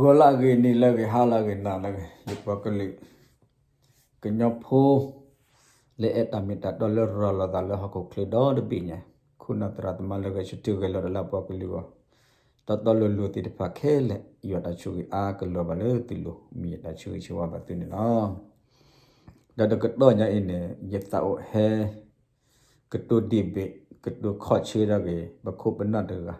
ဂီၤလၢအဂ့ၤ နံၤလၢအဂ့ၤ ဟါလၢအဂ့ၤ နၤလၢအဂ့ၤ ယပှၤကလုာ် ကညီဖိ လၢအဲၣ်တၢ်မ့ၢ်တၢ်တီလၢရၤလီၤသးလၢဟီၣ်ခိၣ်ချၢဒီတဘ့ၣ်ညါ, ခိၣ်နၢ်သရၣ်သမါလၢဂဲၤဆၢထၢၣ်ဂဲၤလီၤတၢ်လၢအပှၤကလုာ်အဂီၢ် တီတီလိၤလိၤသ့ၣ်တဖၣ်ခဲလၢာ် ယွၤတၢ်ဆိၣ်ဂ့ၤအါကလီၤဘၣ်လၢသုလိၤ မ့ၢ်ယတၢ်ဆိၣ်ဂ့ၤဆၢဝါဘၣ်သုန့ၣ်လီၤ. ဒီးတကတီၢ်ညါအံၤန့ၣ် ယသးအိၣ်ဟဲ ကတိၤ debate ကတိၤခီၣ်ဆၢဒၣ်က့ၤ ပခိၣ်ပနၢ်တဂၤ,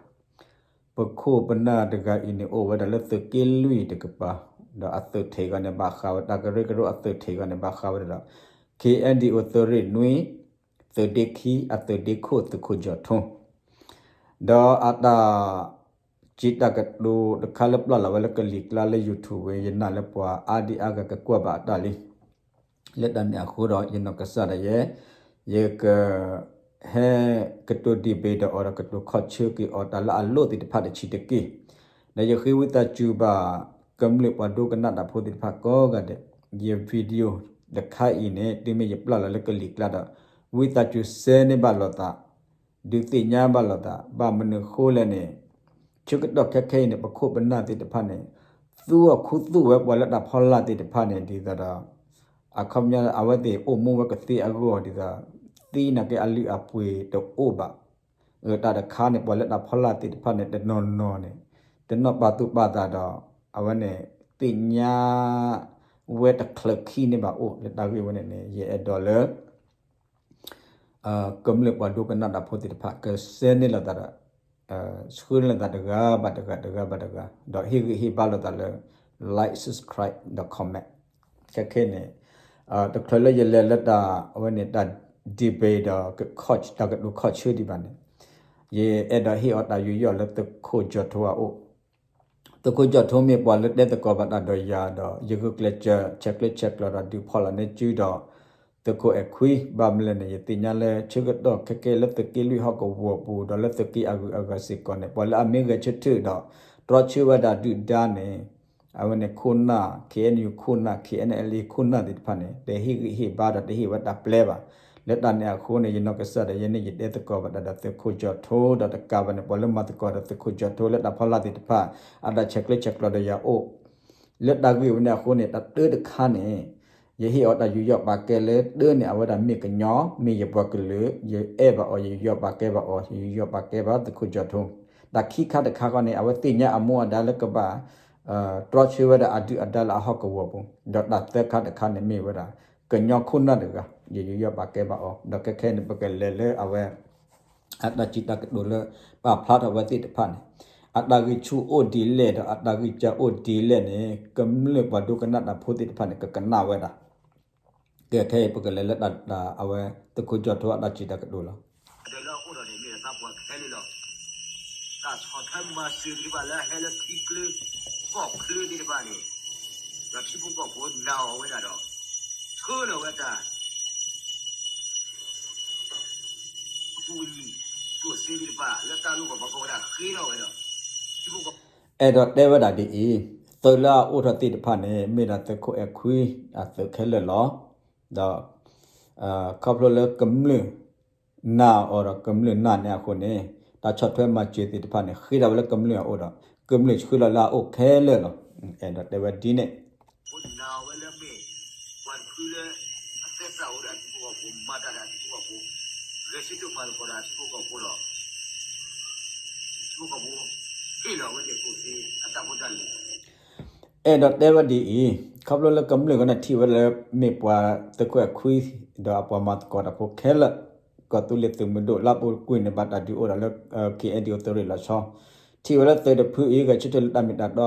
ပခိၣ်ပနၢ်တဂၤအံၤန့ၣ် အိၣ်ဝဲဒၣ်လၢသုးက့လွံၢ်တကပၤ, ဒီးအသုးထံးဂီၢ်န့ၣ် ဘၣ်ဃးဝဲ တၢ်ကရၢကရိအသုးထံးဂီၢ်န့ၣ် ဘၣ်ဃးဝဲဒၣ်ဒီး KNDO သုးရ့ၣ်နွံ သုးဒ့ခံ အသုးဒ့ခိၣ် သုးခိၣ်ကၠီၣ်ထိ ဒီးအတၢ် စံးတၢ်ကတိၤတခါလၢပျၢ်လီၤဝဲလၢကလံၤကျါလၢ YouTube ဝဲ ယနာ်လၢပှၤအါဒံအါဂၤကကွၢ်ဘၣ်အတၢ်လံ. လၢတၢ်န့ၣ်အဃိဒီး ယနီၢ်ကစၢ်ဒၣ်ယဲ ယက ဟဲကတိၤ debate ဒီးအီၤဒီးကတိၤခီၣ်ဆၢက့ၤအီၤတၢ်လၢအလိၣ်သ့ၣ်တဖၣ်တဆံးတက့ၢ်. ဒီးယဃ့ဝံသးစူၤဘၣ် ကမျၢၢ်ပှၤဒိကနၣ်တၢ်ဖိသ့ၣ်တဖၣ်ကိးဂၤဒဲး, ယ video တခါအံၤန့ၣ် တုၤမ့ၢ်ယပျၢ်လီၤလၢကလံၤကျါဒီး ဝံသးစူၤ share န့ၢ်ဘၣ်လိာ်သး ဒုးသ့ၣ်ညါဘၣ်လိာ်သး ဘၣ်မနုၤဃိလဲၣ်န့ၣ် ဆၢကတီၢ်ခဲခဲအံၤန့ၣ် ပခိၣ်ပနၢ်သ့ၣ်တဖၣ်န့ၣ် သူအီၤခူသူၣ်ဝဲပှၤလၢတၢ်ဖီလာ်သ့ၣ်တဖၣ်န့ၣ် ဒ်သိးဒီး အခီပညီအဝဲသ့ၣ်အိၣ်မူဝဲကသ့အဂီၢ်ဒ်သိး သံနာ်က့အလုၢ်အပှ့ၤတအိၣ်ဘၣ်. အတၢ်တခါန့ၣ် ပှၤလၢတၢ်ဖီလာ်သ့ၣ်တဖၣ်န့ၣ် တနီၤနီၤန့ၣ် တနီၣ်ပာ်သူၣ်ပာ်သးဒီး အဝဲန့ၣ် သ့ၣ်ညါဝဲတချုးခံန့ၣ်ဘၣ်အိၣ် လၢတၢ်ဂ့ၢ်ဝဲန့ၣ်န့ၣ် ယအဲၣ်ဒိးလၢ ကမျၢၢ်ပှၤဒိကနၣ်တၢ်ဖိသ့ၣ်တဖၣ် ကshareန့ၢ်လိာ်သးဒီး ဆှၢန့ၢ်လိာ်သးတဂၤဘၣ်တဂၤ တဂၤဘၣ်တဂၤ ဒီးဟ့ၣ်ဂံၢ်ဟ့ၣ်ဘါလိာ်သးလၢ like, subscribe ဒီး comment. ခဲခဲန့ၣ် တချုးလၢယလဲၤလၢတၢ် အဝဲန့ၣ်တၢ် debate ဒီး တၢ်ကတိၤခီၣ်ဆၢဒံးဘၣ်န့ၣ် ယအဲၣ်ဒိးဟ့ၣ်အီၤတၢ်ယူးယီၣ်လၢသုးခိၣ်ကၠီၣ်ထိအအိၣ် သုးခိၣ်ကၠီၣ်ထိမ့ၢ်ပှၤလၢတဲသကိးဘၣ်တၢ်ဒီးယၤဒီး ယဂုာ်ကျဲးစၢး ဆဲးကျၢဆဲးကျိးဒီးဒုးဖီၣ်လီၤန့ၢ်စုဒီး သုးခိၣ်အဲၣ်ခွံ ဘၣ်မနုၤလဲၣ်န့ၣ် ယသ့ၣ်ညါလၢဆၢကတီၢ်ခဲခဲလၢသုးက့လွံၢ်ဟီၣ်ကဝီၤပူၤ ဒီးလၢသုးက့အဂုၤအဂၤစ့ၢ်ကီးန့ၣ် ပှၤလၢအမ့ၢ်ဂဲၤဆၢထၢၣ်ဒီး တြီဆၢဝဲဒၣ်ဒုၣ်ဒါန့ၣ် အဝဲန့ၣ်ခိၣ်နၢ် KNU ခိၣ်နၢ် KNLA ခိၣ်နၢ်သ့ၣ်တဖၣ်န့ၣ် တဟ့ၣ်ဂံၢ်ဟ့ၣ်ဘါဒီးတဟ့ၣ်ဝဲတၢ်ပျဲဘၣ်. လၢတၢ်န့ၣ်အဃိန့ၣ် ယနီၢ်ကစၢ်ဒၣ်ယဲန့ၣ် ယတဲသကိးဘၣ်တၢ်ဒီးသုးခိၣ်ကၠီၣ်ထိဒီးတကးဘၣ်န့ၣ် ပှၤလၢမၤသကိးဒီးသုးခိၣ်ကၠီၣ်ထိလၢတၢ်ဖီလာ်သ့ၣ်တဖၣ် အတၢ်ဆဲးကျၢဆဲးကျိးဒီးယၤအိၣ် လၢတၢ်ဂ့ၢ်ဝဲန့ၣ်အဃိန့ၣ် တၢ်တၢတခါန့ၣ် ယဟ့ၣ်အီၤတၢ်ယူးယီၣ်ပာ်ကဲလၢတၢန့ၣ် အဝဲဒၣ်မ့ၢ်ကညီ မ့ၢ်ယပှၤကလုာ် ယအဲၣ်ဘၣ်အီၤ ယယူးယီၣ်ပာ်ကဲဘၣ်အီၤ ယယူးယီၣ်ပာ်ကဲဘၣ်သုးခိၣ်ကၠီၣ်ထိ. တၢ်ခံခါတခါဃီန့ၣ် အဝဲသ့ၣ်ညါအမူအဒါလၢကဘၣ် တြီဆၢဝဲဒၣ်အဒုၣ်အဒါလၢအဟီၣ်ကဝီၤပူၤ ဒီးတၢ်သၢခါတခါန့ၣ်မ့ၢ်ဝဲဒၣ် ကညီခိၣ်နၢ်တဂၤ ယယူးယီၣ်ပာ်ကဲဘၣ်အီၤ ဒီးခဲခဲန့ၣ် ပကလဲၤလၢအဝဲ အတၢ်စံးတၢ်ကတိၤလၢ ပာ်ဖျါထီၣ်ဝဲသ့ၣ်တဖၣ်န့ၣ် အတၢ်ဂံၢ်ဆူၣ်အိၣ်ဒ်လဲၣ်ဒီးအတၢ်ဂံၢ်စၢ်အိၣ်ဒ်လဲၣ်န့ၣ် ကမျၢၢ်ပှၤဒိကနၣ်တၢ်ဖိသ့ၣ်တဖၣ်န့ၣ် ကကနၣ်ဝဲဒၣ်. ကဲခဲအံၤ ပကလဲၤလၢတၢ်အဝဲ သုးခိၣ်ကၠီၣ်ထိအတၢ်စံးတၢ်ကတိၤလီၤ. ဒီးလၢအအိၣ်ဒီးန့ၣ်မ့ၢ်တၢ်သးပှၢ်ခဲလၢာ်လီၤ. တၢ်ဆီၣ်ထွဲမၤစၢၤသ့ၣ်တဖၣ်လၢအဟဲလၢထံချၢ ကီၢ်ချၢသ့ၣ်တဖၣ်န့ၣ် ဒီးထံဖိကီၢ်ဖိနာ်အီၤဝဲဒၣ်ဒီး ဆှၢလီၤဝဲတၢ် အပူၤကွံာ် ကျိၣ်စ့သ့ၣ်တဖၣ်လၢတၢ်လိၣ်ဘၣ်ဘၣ်ကီဝဲဒၣ်ဃ့ထီၣ်ဝဲဒီး ထံဖိကီၢ်ဖိ အဲၣ်ဒိးတဲဝဲဒၣ်ဒ်အံၤ, သုးလၢအအိၣ်ထီၣ်သ့ၣ်တဖၣ်န့ၣ် မ့ၢ်ဒၣ်သုးခိၣ်အဲၣ်ခွံအသုးခဲလၢာ်လီၤ. ဒီး ခီဖျိလၢကမျၢၢ်နာ်အီၤဒီးကမျၢၢ်နာ်န့ၣ်အဃိန့ၣ် တၢ်ဆီၣ်ထွဲမၤစၢၤသ့ၣ်တဖၣ်န့ၣ် ဃ့ထီၣ်ဝဲလၢကမျၢၢ်အအိၣ်ဒီး ကမျၢၢ်ဆှၢလီၤလၢအအိၣ်ခဲလၢာ်လီၤ. အဲၣ်ဒိးတဲဝဲဒ်န့ၣ် နာ်ဝဲလၢမ့ၢ် ပှၤတဖုလၢ အသဲစးအိၣ်ဒီးအထံဖိကီၢ်ဖိ မၤတၢ်ဒီးအထံဖိကီၢ်ဖိ ဂဲၤဆၢထၢၣ်မၤသကိးဒီးအထံဖိကီၢ်ဖိဒီး ထံဖိကီၢ်ဖိ ဟ့ၣ်လီၤဝဲဒၣ်ကျိၣ်စ့အတၢ်ဖိတၢ်လံၤ အဲၣ်ဒိးတဲဝဲဒ်အံၤ, ခီဖျိလၢကမျၢၢ်ဂီၢ်န့ၣ်ထံၣ်ဝဲလၢမ့ၢ်ပှၤသုးခိၣ်အဲၣ်ခွံ ဒီးအပှၤမၤသကိးတၢ်ဖိခဲလၢာ်, ကီၢ်သူလ့ၤသုးမုၢ်ဒိၣ်လၢအပူၤကွံာ်န့ၣ်ဘၣ်တၢ်ဒုးအိၣ်ဒီးလၢ KNDO သုးရ့ၣ်လီၤဆီ ထံၣ်ဝဲလၢသုးတဖုအံၤ ဂဲၤဆၢထၢၣ်လၢတၢ်မ့ၢ်တၢ်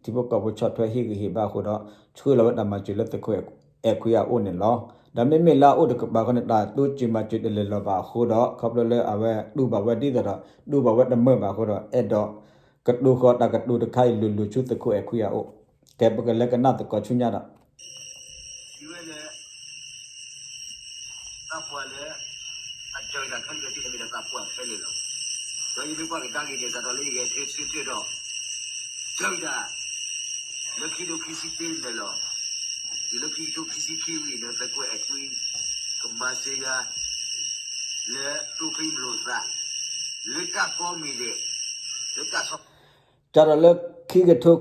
တီအဃိဒီး ကမျၢၢ်ထံဖိကီၢ်ဖိဆီၣ်ထွဲဟ့ၣ်ဂံၢ်ဟ့ၣ်ဘါအဃိဒီး ဆှၢလီၤဝဲတၢ်မၤစၢၤလၢသုးခိၣ်အဲၣ်ခွံအအိၣ်န့ၣ်လီၤ. ဒီးမ့မ့ၢ်လၢအအိၣ်တကပၤဃီန့ၣ် တၢ်တိစၢၤမၤစၢၤတလဲၤလီၤဘၣ်အဃိဒီး ခီဖျိလၢအဝဲတူၢ်ဘၣ်ဝဲဒ်သိးဒီး တူၢ်ဘၣ်ဝဲတမုာ်ဘၣ်အဃိဒီး အဲၣ်ဒိးကတိၤဃီၤတၢ်ကတိၤတခါအံၤလိၤလိၤဆူသုးခိၣ်အဲၣ်ခွံအအိၣ်, ကဲပကလဲၤကနၣ်သကိးဆူညါဒီး သးပှၢ်လၢ အတၢ်ဂ့ၢ်တၢ်ခဲလၢာ်သ့ၣ်တဖၣ်မ့ၢ်တၢ်သးပှၢ်ခဲလၢာ်လီၤ. ဒီးယမ့ၢ်ကွၢ်ကဒါက့ၤန့ၣ် စးထီၣ်လၢယဂဲၤဆၢထၢၣ်ဒီး တၢ်ဂ့ၢ်တၢ် လၢခံကထိခံဆံတၢန့ၣ်လီၤ. တုၤလၢခံကထိခံဆံခံဝံၤန့ၣ် သုးခိၣ်အဲၣ်ခွံ ကမၤစၢၤယၤ လၢတိဖံလိာ်သး လၢတၢ်ကီမံၤဒဲး လၢတၢ်ဆီ စးထီၣ်လၢ ခံကထ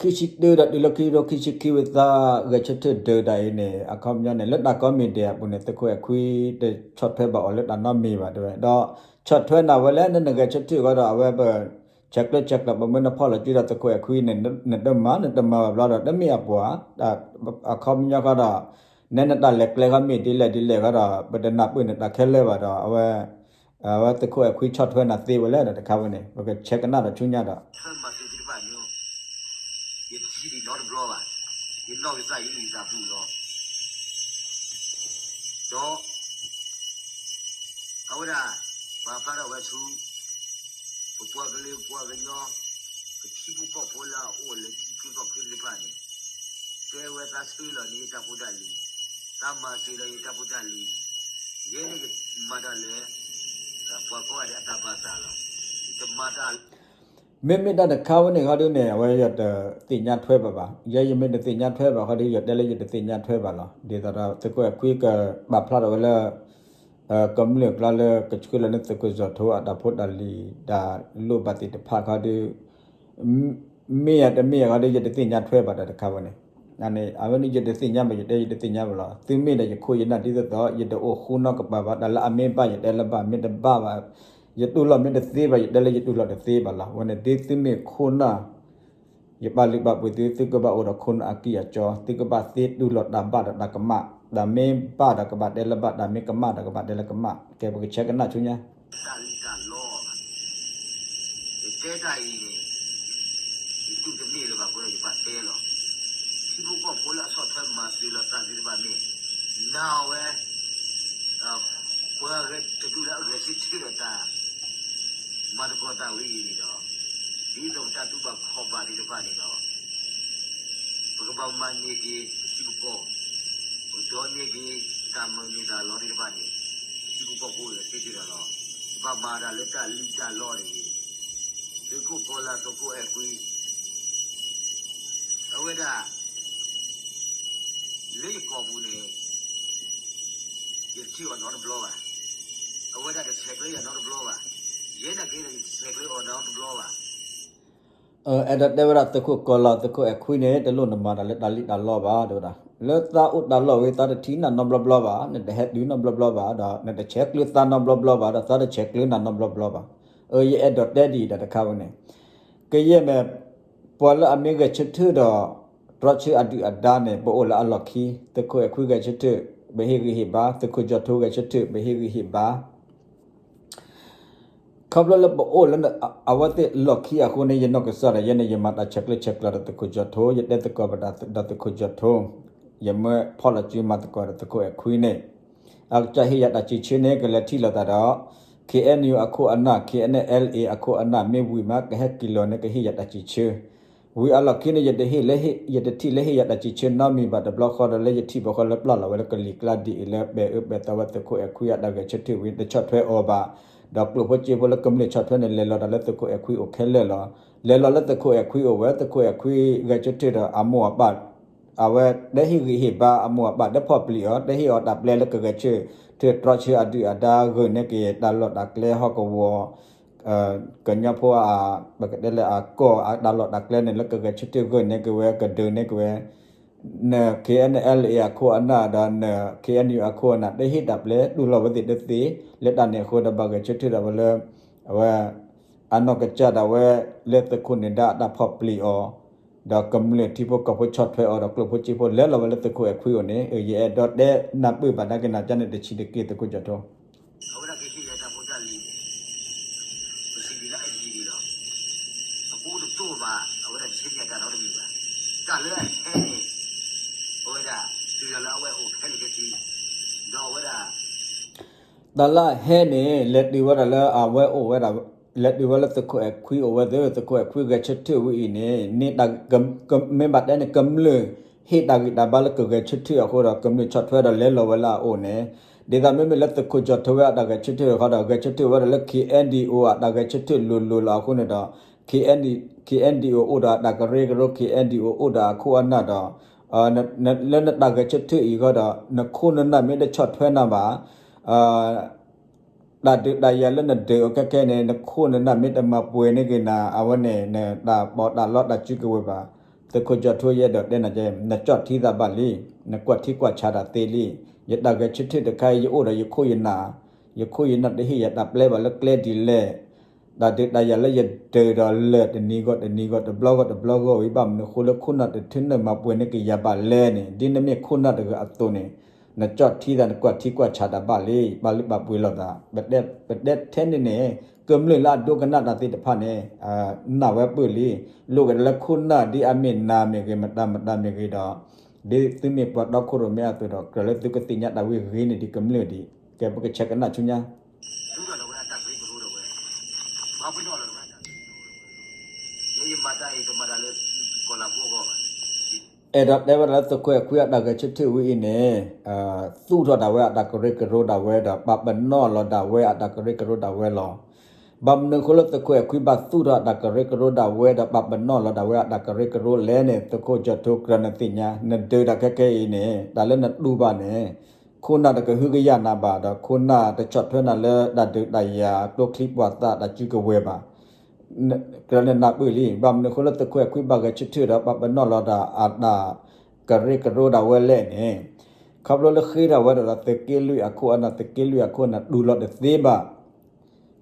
ိခံဆံတၢဒီးတုၤလၢခံကထိခံဆံခံဝံၤသး ဂဲၤဆၢထၢၣ်ဒုးတၢ်အံၤန့ၣ် အခီပညီန့ၣ် လၢတၢ်ကိးမံၤဒဲးအပူၤန့ၣ် သုးခိၣ်အဲၣ်ခွံတဆီၣ်ထွဲဘၣ်အီၤလၢတၢ်နီတမံၤဘၣ်တဲဝဲ ဒီးဆီၣ်ထွဲနၤဝဲလၢနဂဲၤဆၢထၢၣ်ဃီဒီး အဝဲပ ဆဲးကျၢဆဲးကျိး ပမ့ၢ်နဖီၣ်လီၤစုဒီးသုးခိၣ်အဲၣ်ခွံန့ၣ် နတမၤ နတမၤဘၣ်ဘျီဒီး တမ့ၢ်အပှၤ အခီပညီဃီဒီး နဲနတၢ်လဲၤကျဲဃီမ့ၢ်ဒ်လဲၣ်ဒ်လဲၣ်ဃီဒီး ပတနၢ်ပၢၢ်နတၢ်ခဲလၢာ်ဘၣ်ဒီး အဝဲ အဝဲသုးခိၣ်အဲၣ်ခွံဆီၣ်ထွဲနၤသ့ဝဲလဲၣ်ဒီးတခါဝဲန့ၣ် ပကဆဲးကနၣ်ဒီးဆူညါဒီး ယတထံၣ်ဒံးနီတဘျီဘၣ်, ယနီၢ်ကစၢ်ယနုၢ်ယသးပူၤလီၤ. ဒီး အဝဲဒၣ် ပာ်ဖျါထီၣ်ဝဲဆူ ပပှၤကလုာ်ပှၤကညီ ပထံဖိကီၢ်ဖိလၢအအိၣ်လၢထံချၢကီၢ်ချၢသ့ၣ်တဖၣ်န့ၣ် တဲဝဲသးဆှၢလီၤန့ၢ်ယတၢ်ဖိတၢ်လံၤ, သးမၤစၢၤလီၤယတၢ်ဖိတၢ်လံၤ, ယဲန့ၣ်ယမၤတၢ်လၢ ပှၤကိးဂၤဒဲးအတၢ်ဘၣ်သးလီၤ. ယတမၤတၢ် မ့မ့ၢ်တၢ်တခါဝဲန့ၣ်ဃီဒုန့ၣ် အဝဲယတသ့ၣ်ညါထွဲဘၣ်ဘၣ်. ယဲယမ့ၢ်တသ့ၣ်ညါထွဲဘၣ်ဃီဒု ယတဲလၢယတသ့ၣ်ညါထွဲဘၣ်လီၤ. ဒ်သိးဒီးသုးခိၣ်အဲၣ်ခွံကပာ်ဖျါထီၣ်ဝဲလၢ ကမျၢၢ်အကျါလၢကဆှၢလီၤန့ၢ်သုးခိၣ်စီၤထိအတၢ်ဖိတၢ်လံၤ တၢ်လိၣ်ဘၣ်သ့ၣ်တဖၣ်ခီဒု မ့ၢ်ဧါတမ့ၢ်ဧါဃီဒု ယတသ့ၣ်ညါထွဲဘၣ်ဒီးတခါဝဲန့ၣ်. အဝဲန့ၣ်ယတသ့ၣ်ညါဘၣ် ယတဲယတသ့ၣ်ညါဘၣ်လီၤ. သုမ့ၢ်ဒီးယခိၣ်ယနၢ်ဒ်သိးသိး ယတအိၣ်ဃူနီၢ်ကပၤဘၣ်, တၢ်လၢအမ့ၢ်ဘၣ်ယတဲလၢဘၣ်, မ့ၢ်တဘၣ်ဘၣ် ယတူၢ်လိာ်မ့ၢ်တသ့ဘၣ် ယတဲလၢယတူၢ်လိာ်တသ့ဘၣ်လီၤ. ဝဲန့ၣ်ဒ်သုမ့ၢ်ခိၣ်နၢ် ယပာ်လုၢ်ပာ်ပှ့ၤသု သုကဘၣ်အိၣ်ဒီးခိၣ်နၢ်အကံၢ်အစီ, သုကဘၣ်သ့တူၢ်လိာ်တၢ်ဘၣ်ဒီးတၢ်ကမၣ်, တၢ်မ့ၢ်ဘၣ်ဒီးကဘၣ်တဲလၢဘၣ်, တၢ်မ့ၢ်ကမၣ်ဒီးကဘၣ်တဲလၢကမၣ်, ကဲပကဆဲးကနၣ်ဆူညါ တၢ်လံၣ်တၢ်လီ, ယတဲတၢ်အံၤန့ၣ် ယတူၢ်တန့ၢ်လၢၤဘၣ်အဃိဒီးယဘၣ်တဲလီၤ. ထံဖိကီၢ်ဖိလၢအဆီၣ်ထွဲမၤစၢၤလီၤသးသ့ၣ်တဖၣ်မ့ၢ် နာ်ဝဲ ပှၤဂဲၤတဒူၣ်လၢအဂဲၤဆၢထၢၣ်ဒီးတၢ် မၤသကိးတၢ်ဝဲအံၤန့ၣ်ဒီး ဒ်သိးပတၢ်တူၢ်ဘၣ်ခီၣ်ဘၣ်သ့ၣ်တဖၣ်န့ၣ်ဒီး ပကဘၣ်မၤန့ၢ်က့ၤပထံပကီၢ်, ပကဒိးန့ၢ်က့ၤတၢ်မၤန့ၢ်တၢ်လီသ့ၣ်တဖၣ်န့ၣ် ပထံပကီၢ်ဖိအဂဲၤဆၢထၢၣ်ဒီးလီၤ. ပဘၣ်မၤတၢ်လၢတၢ်လံၣ်တၢ်လီတဂ့ၤ. သုးခိၣ်ကီၤလၤ သုးခိၣ်အဲၣ်ကွံ အဝဲဒၣ် လၢယကိာ်ပူၤန့ၣ် ယတထံၣ်အီၤနီတဘျီဘၣ်. အဝဲဒၣ်တဆဲးကျၢယၤနီတဘျီဘၣ်. ယဲနာ်က့ဒီး ယတဆဲးကျၢအီၤနီတဘျီဘၣ်. အဲၣ်ဒိးတဲဝဲဒၣ်သုးခိၣ်ကီၤလၤ သုးခိၣ်အဲၣ်ခွံန့ၣ် တလိၣ်နမၤတၢ်လၢတၢ်လံၣ်တၢ်လီဘၣ် တဲဝဲဒၣ်. လၢသးအိၣ်တၢ်လီၢ်ဝံၤ သးတထံၣ်နၤနီတဘျီဘၣ်, နတဟဲတုၤနီတဘျီဘၣ်, ဒီးနတဆဲးကျၢသးနီတဘျီဘၣ်, ဒီးသးတဆဲးကျၢနၤနီတဘျီဘၣ်. အၢ ယအဲၣ်ဒိးတဲဒ်အံၤဒီးတခါဝဲန့ၣ် ကယဲၢ်မ့ၢ် ပှၤလၢအမ့ၢ်ဂဲၤဆၢထၢၣ်ဒီး တြီဆၢအဒုၣ်အဒါန့ၣ် ပအိၣ်လၢအလီၢ်ခံ, သုးခိၣ်အဲၣ်ခွံဂဲၤဆၢထၢၣ် ပဟ့ၣ်ဂံၢ်ဟ့ၣ်ဘါ, သုးခိၣ်ကၠီၤထိဂဲၤဆၢထၢၣ် ပဟ့ၣ်ဂံၢ်ဟ့ၣ်ဘါ. ခီဖျိလၢပအိၣ်လၢအဝဲသ့ၣ်လီၢ်ခံအဃိန့ၣ် ယနီၢ်ကစၢ်ဒီးယဲန့ၣ် ယမၤတၢ်ဆဲးကျၢဆဲးကျိးဒီးသုးခိၣ်ကၠီၤထိ, ယတဲသကိးပဒီးသုးခိၣ်ကၠီၤထိ, ယမ့ၢ်ဖီၣ်လီၤစုမၤသကိးဒီးသုးခိၣ်အဲၣ်ခွံန့ၣ် အကစၢ်ဟ့ၣ်ယၤတၢ်စံးဆၢန့ၣ် ကလဲၤထံၣ်လိာ်သးဒီး ခ့ၣ်အဲၣ်ယူၣ် အခိၣ်အနၢ်, ခ့ၣ်အဲၣ်ယူၣ် အခိၣ်အနၢ် မ့ၢ်ဝံၤမး ကဟဲက့ၤလီၤန့ၣ် ကဟ့ၣ်ယၤတၢ်စံးဆၢ. ဝံၤအလီၢ်ခံန့ၣ် ယတဟ့ၣ်လၢ ယတထံၣ်လၢဟ့ၣ်ယၤတၢ်စံးဆၢနီတမံၤဘၣ် တဘျီဃီဒီးလၢယထံၣ်ဘၣ်ဃီလၢပျၢ်လီၤဝဲလၢကလံၤကျါဒ်အံၤ လၢပဲာ်အၢပဲာ်သီဝဲသုးခိၣ်အဲၣ်ခွံအတၢ်ဂဲၤဆၢထၢၣ်ဝံၤ တဆီၣ်ထွဲအီၤဘၣ်, ဒီးကျိၣ်ဖိစ့ဖိလၢကမျၢၢ်ဆီၣ်ထွဲန့ၣ် လဲၤလီၤတၢ်လၢသုးခိၣ်အဲၣ်ခွံအိၣ်ခဲလၢာ်လီၤ. လဲၤလီၤလၢသုးခိၣ်အဲၣ်ခွံအိၣ်ဝဲ, သုးခိၣ်အဲၣ်ခွံဂဲၤဆၢထၢၣ်ဒီးအမိၢ်အပၢ် အဝဲတဲဟ့ၣ်ဂံၢ်ဟ့ၣ်ဘါအမိၢ်အပၢ် တဲဖီၣ်ပျံၤအီၤ, တဲဟ့ၣ်အီၤတၢ်ပျဲလၢကဂဲၤဆၢထၢၣ် တြီဆၢအဒုၣ်အဒါ ဂုာ်န့ၢ်က့ၤတၢ်လီၢ်တၢ်ကျဲဟီၣ်ကဝီၤ ကညီဖိအ ပကတဲလၢအကီၢ်အတၢ်လီၢ်တၢ်ကျဲန့ၣ် လၢကဂဲၤဆၢထၢၣ်ဂုာ်န့ၢ်က့ၤဝဲ ကဒုးန့ၢ်က့ၤဝဲ န ခ့ၣ်အဲၣ်ယူၣ် အခိၣ်အနၢ်ဒီးန ခ့ၣ်အဲၣ်ယူၣ် အခိၣ်အနၢ် တဟ့ၣ်တၢ်ပျဲတူၢ်လိာ်ဝဲသ့ၣ်တသ့, လၢတၢ်န့ၣ်အဃိဒီးဘၣ်ဂဲၤဆၢထၢၣ်ဒီးဝဲလၢ အဝဲ အနီၢ်ကစၢ်ဒၣ်ဝဲလၢသုးခိၣ်နၢၤဒါအတၢ်ဖီၣ်ပျံၤအီၤ, ဒီးကမျၢၢ်ထံဖိကီၢ်ဖိဆီၣ်ထွဲအီၤဒီးကျိၣ်ဖိစ့ဖိလဲၤလီၤဝဲလၢသုးခိၣ်အဲၣ်ခွံအိၣ်န့ၣ် ယအဲၣ်ဒိးတဲနၢ်ပၢၢ်ဘၣ်ဒၣ်က့ၤနၤကန့ၣ်တဆံးတက့ၢ်သုးခိၣ်ကၠီၤထိ အဝဲဒၣ်ကဟ့ၣ်ယၤတၢ်ဖိတၢ်လံၤန့ၣ် ပစံးဘျုးလၢအယံၤဒံးလီၤ. အဃိတတိၢ်ဘၣ် အဝဲဒၣ်တဆံးန့ၢ်တၢ်နီတမံၤဘၣ်. တၢ်လၢအဟဲန့ၣ် အဝဲဒၣ် တုၤလၢအဝဲအိၣ်ဖဲန့ၣ်တဆံး ဒီးအဝဲဒၣ် တၢ်လၢအဟဲန့ၣ် လဲၤတုၤဝဲဒၣ်လၢအဝဲအိၣ်ဝဲဒၣ် လဲၤတုၤဝဲလၢသုးခိၣ်အဲၣ်ခွံအိၣ်ဝဲသ့ၣ် သုးခိၣ်အဲၣ်ခွံဂဲၤဆၢထၢၣ်ဝဲအံၤန့ၣ် န့ၣ် မ့ၢ်ဘၣ်တဲန့ၣ် ကမျၢၢ်ဟ့ၣ်တၢ်ဂံၢ်တၢ်ဘါလၢကဂဲၤဆၢထၢၣ်အဃိဒီး ကမျၢၢ်ဆီၣ်ထွဲဒီးလဲၤလီၤဝဲလၢအအိၣ်န့ၣ် ဒ်သိးမ့မ့ၢ်လၢသုးခိၣ်ကၠီၤထိဝဲအတၢ်ဂဲၤဆၢထၢၣ်ဃီဒီး ဂဲၤဆၢထၢၣ်ဝဲဒၣ်လၢ ခ့ၣ်အဲၣ်ယူၣ် အတၢ်ဂဲၤဆၢထၢၣ်လိၤလိၤလီၤအဃိန့ၣ်ဒီး ခ့ၣ်အဲၣ်ယူၣ် အိၣ်ဒီးအတၢ်ကရၢကရိ ခ့ၣ်အဲၣ်ယူၣ် အိၣ်ဒီးအခိၣ်အနၢ်ဒီး လၢနတၢ်ဂဲၤဆၢထၢၣ်အံၤဃီဒီး နခိၣ်နနၢ်မ့ၢ်တဆီၣ်ထွဲနၤဘၣ် တ တၢ်ဒုးတၢ်ယၤလၢနဒုးအီၤခဲခဲန့ၣ် နခိၣ်နနၢ်မ့ၢ်တမၤပှဲၤန့ၢ်က့ၤနၤ အဝဲန့ၣ် နတၢ်ပီးတၢ်လီတၢ်စုကဝဲၤဘၣ်. သုးခိၣ်ကၠီၣ်ထူယအဲၣ်ဒိးတဲနၤကဲ နကၠီၣ်ထံသးဘၣ်လံ, နကွၢ်ထံကွၢ်ဆးတၢ်သ့လံ. ယတၢ်ဂဲၤဆၢထၢၣ်တခါအံၤ ယအိၣ်ဒီးယခိၣ်ယနၢ်, ယခိၣ်ယနၢ်တဟ့ၣ်ယၤတၢ်ပျဲဘၣ်လၢကျဲဒ်လဲၣ် တၢ်ဒုးတၢ်ယၤလၢယဒုးဒီးလၢာ်တနံၤဂီၢ်တနံၤဂီၢ် တဘျီဂီၢ်တဘျီဂီၢ်ဝံၤ ဘၣ်မနုၤဃိလၢခိၣ်နၢ်တထၢနုာ်မၤပှဲၤန့ၢ်က့ၤယၤဘၣ်လဲၣ်န့ၣ် ဒ်နမ့ၢ်ခိၣ်နၢ်တဂၤအသိးန့ၣ် နကၠီၣ်ထံသး နကွၢ်ထံကွၢ်ဆးတၢ်ဘၣ်လံ, ပာ်လုၢ်ပာ်ပှ့ၤလိာ်သး, ပတဲထဲန့ၣ်န့ၣ် ကမျၢၢ်လၢအဒိကနၣ်တၢ်သ့ၣ်တဖၣ်န့ၣ် နာ်ဝဲပၢၢ်လံ, လိၣ်က့ၤလၢခိၣ်နၢ်ဒ်အမ့ၢ်နၤမ့ၢ်ဂ့ၤ မတၤမတၤမ့ၢ်ဂ့ၤဒီး ဒ်သုမ့ၢ်ပှၤတီခိၣ်ရိၣ်မဲအသိးဒီး ကြၢးလၢသုကသ့ၣ်ညါတၢ်ဝံၤဂ့ၤန့ၣ်ဒ်ကမျၢၢ်ဒံး, ကဲပကဆဲးကနၣ်ဆူညါ အဲၣ်ဒိးတဲဝဲဒၣ်လၢသုးခိၣ်အဲၣ်ခွံအတၢ်ဂဲၤဆၢထၢၣ်ဝံၤအံၤန့ၣ် သူၣ်ထီၣ်ဒၣ်ဝဲအတၢ်ကရၢကရိဒၣ်ဝဲဒီး ပာ်ပနီၣ်လီၤဒၣ်ဝဲအတၢ်ကရၢကရိဒၣ်ဝဲလီၤ. ဘၣ်မနုၤဃိလၢသုးခိၣ်အဲၣ်ခွံဘၣ်သူၣ်ထီၣ်အတၢ်ကရၢကရိဒၣ်ဝဲဒီး ပာ်ပနီၣ်လီၤဒၣ်ဝဲအတၢ်ကရၢကရိလဲၣ်န့ၣ် သုးခိၣ်ကၠီၣ်ထူကြၢးနသ့ၣ်ညါ နဒုးတၢ်ခဲခဲအံၤန့ၣ် တၢ်လၢနတူၢ်ဘၣ်န့ၣ် ခိၣ်နၢ်တကဟုကယာ်နၤဘၣ်ဒီး ခိၣ်နၢ်တဆီၣ်ထွဲနၤလၢတၢ်ဒုးတၢ်ယၤကျိချံမျိာ်သၣ်တၢ်စုကဝဲၤဘၣ် ကြၢးနနၢ်ပၢၢ်လံ. ဘၣ်မနုၤဃိလၢသုးခိၣ်အဲၣ်ခွံဘၣ်ဂဲၤဆၢထၢၣ်ဒီး ပာ်ပနီၣ်လီၤဒၣ်အတၢ်ကရၢကရိဒၣ်ဝဲလဲၣ်န့ၣ် ခီဖျိလၢဃ့ထီၣ်ဝဲဒၣ်ဒီးသုးက့လွံၢ်အခိၣ်အနၢ် သုးက့လွံၢ်အခိၣ်အနၢ်တတူၢ်လိာ်တသ့ဘၣ်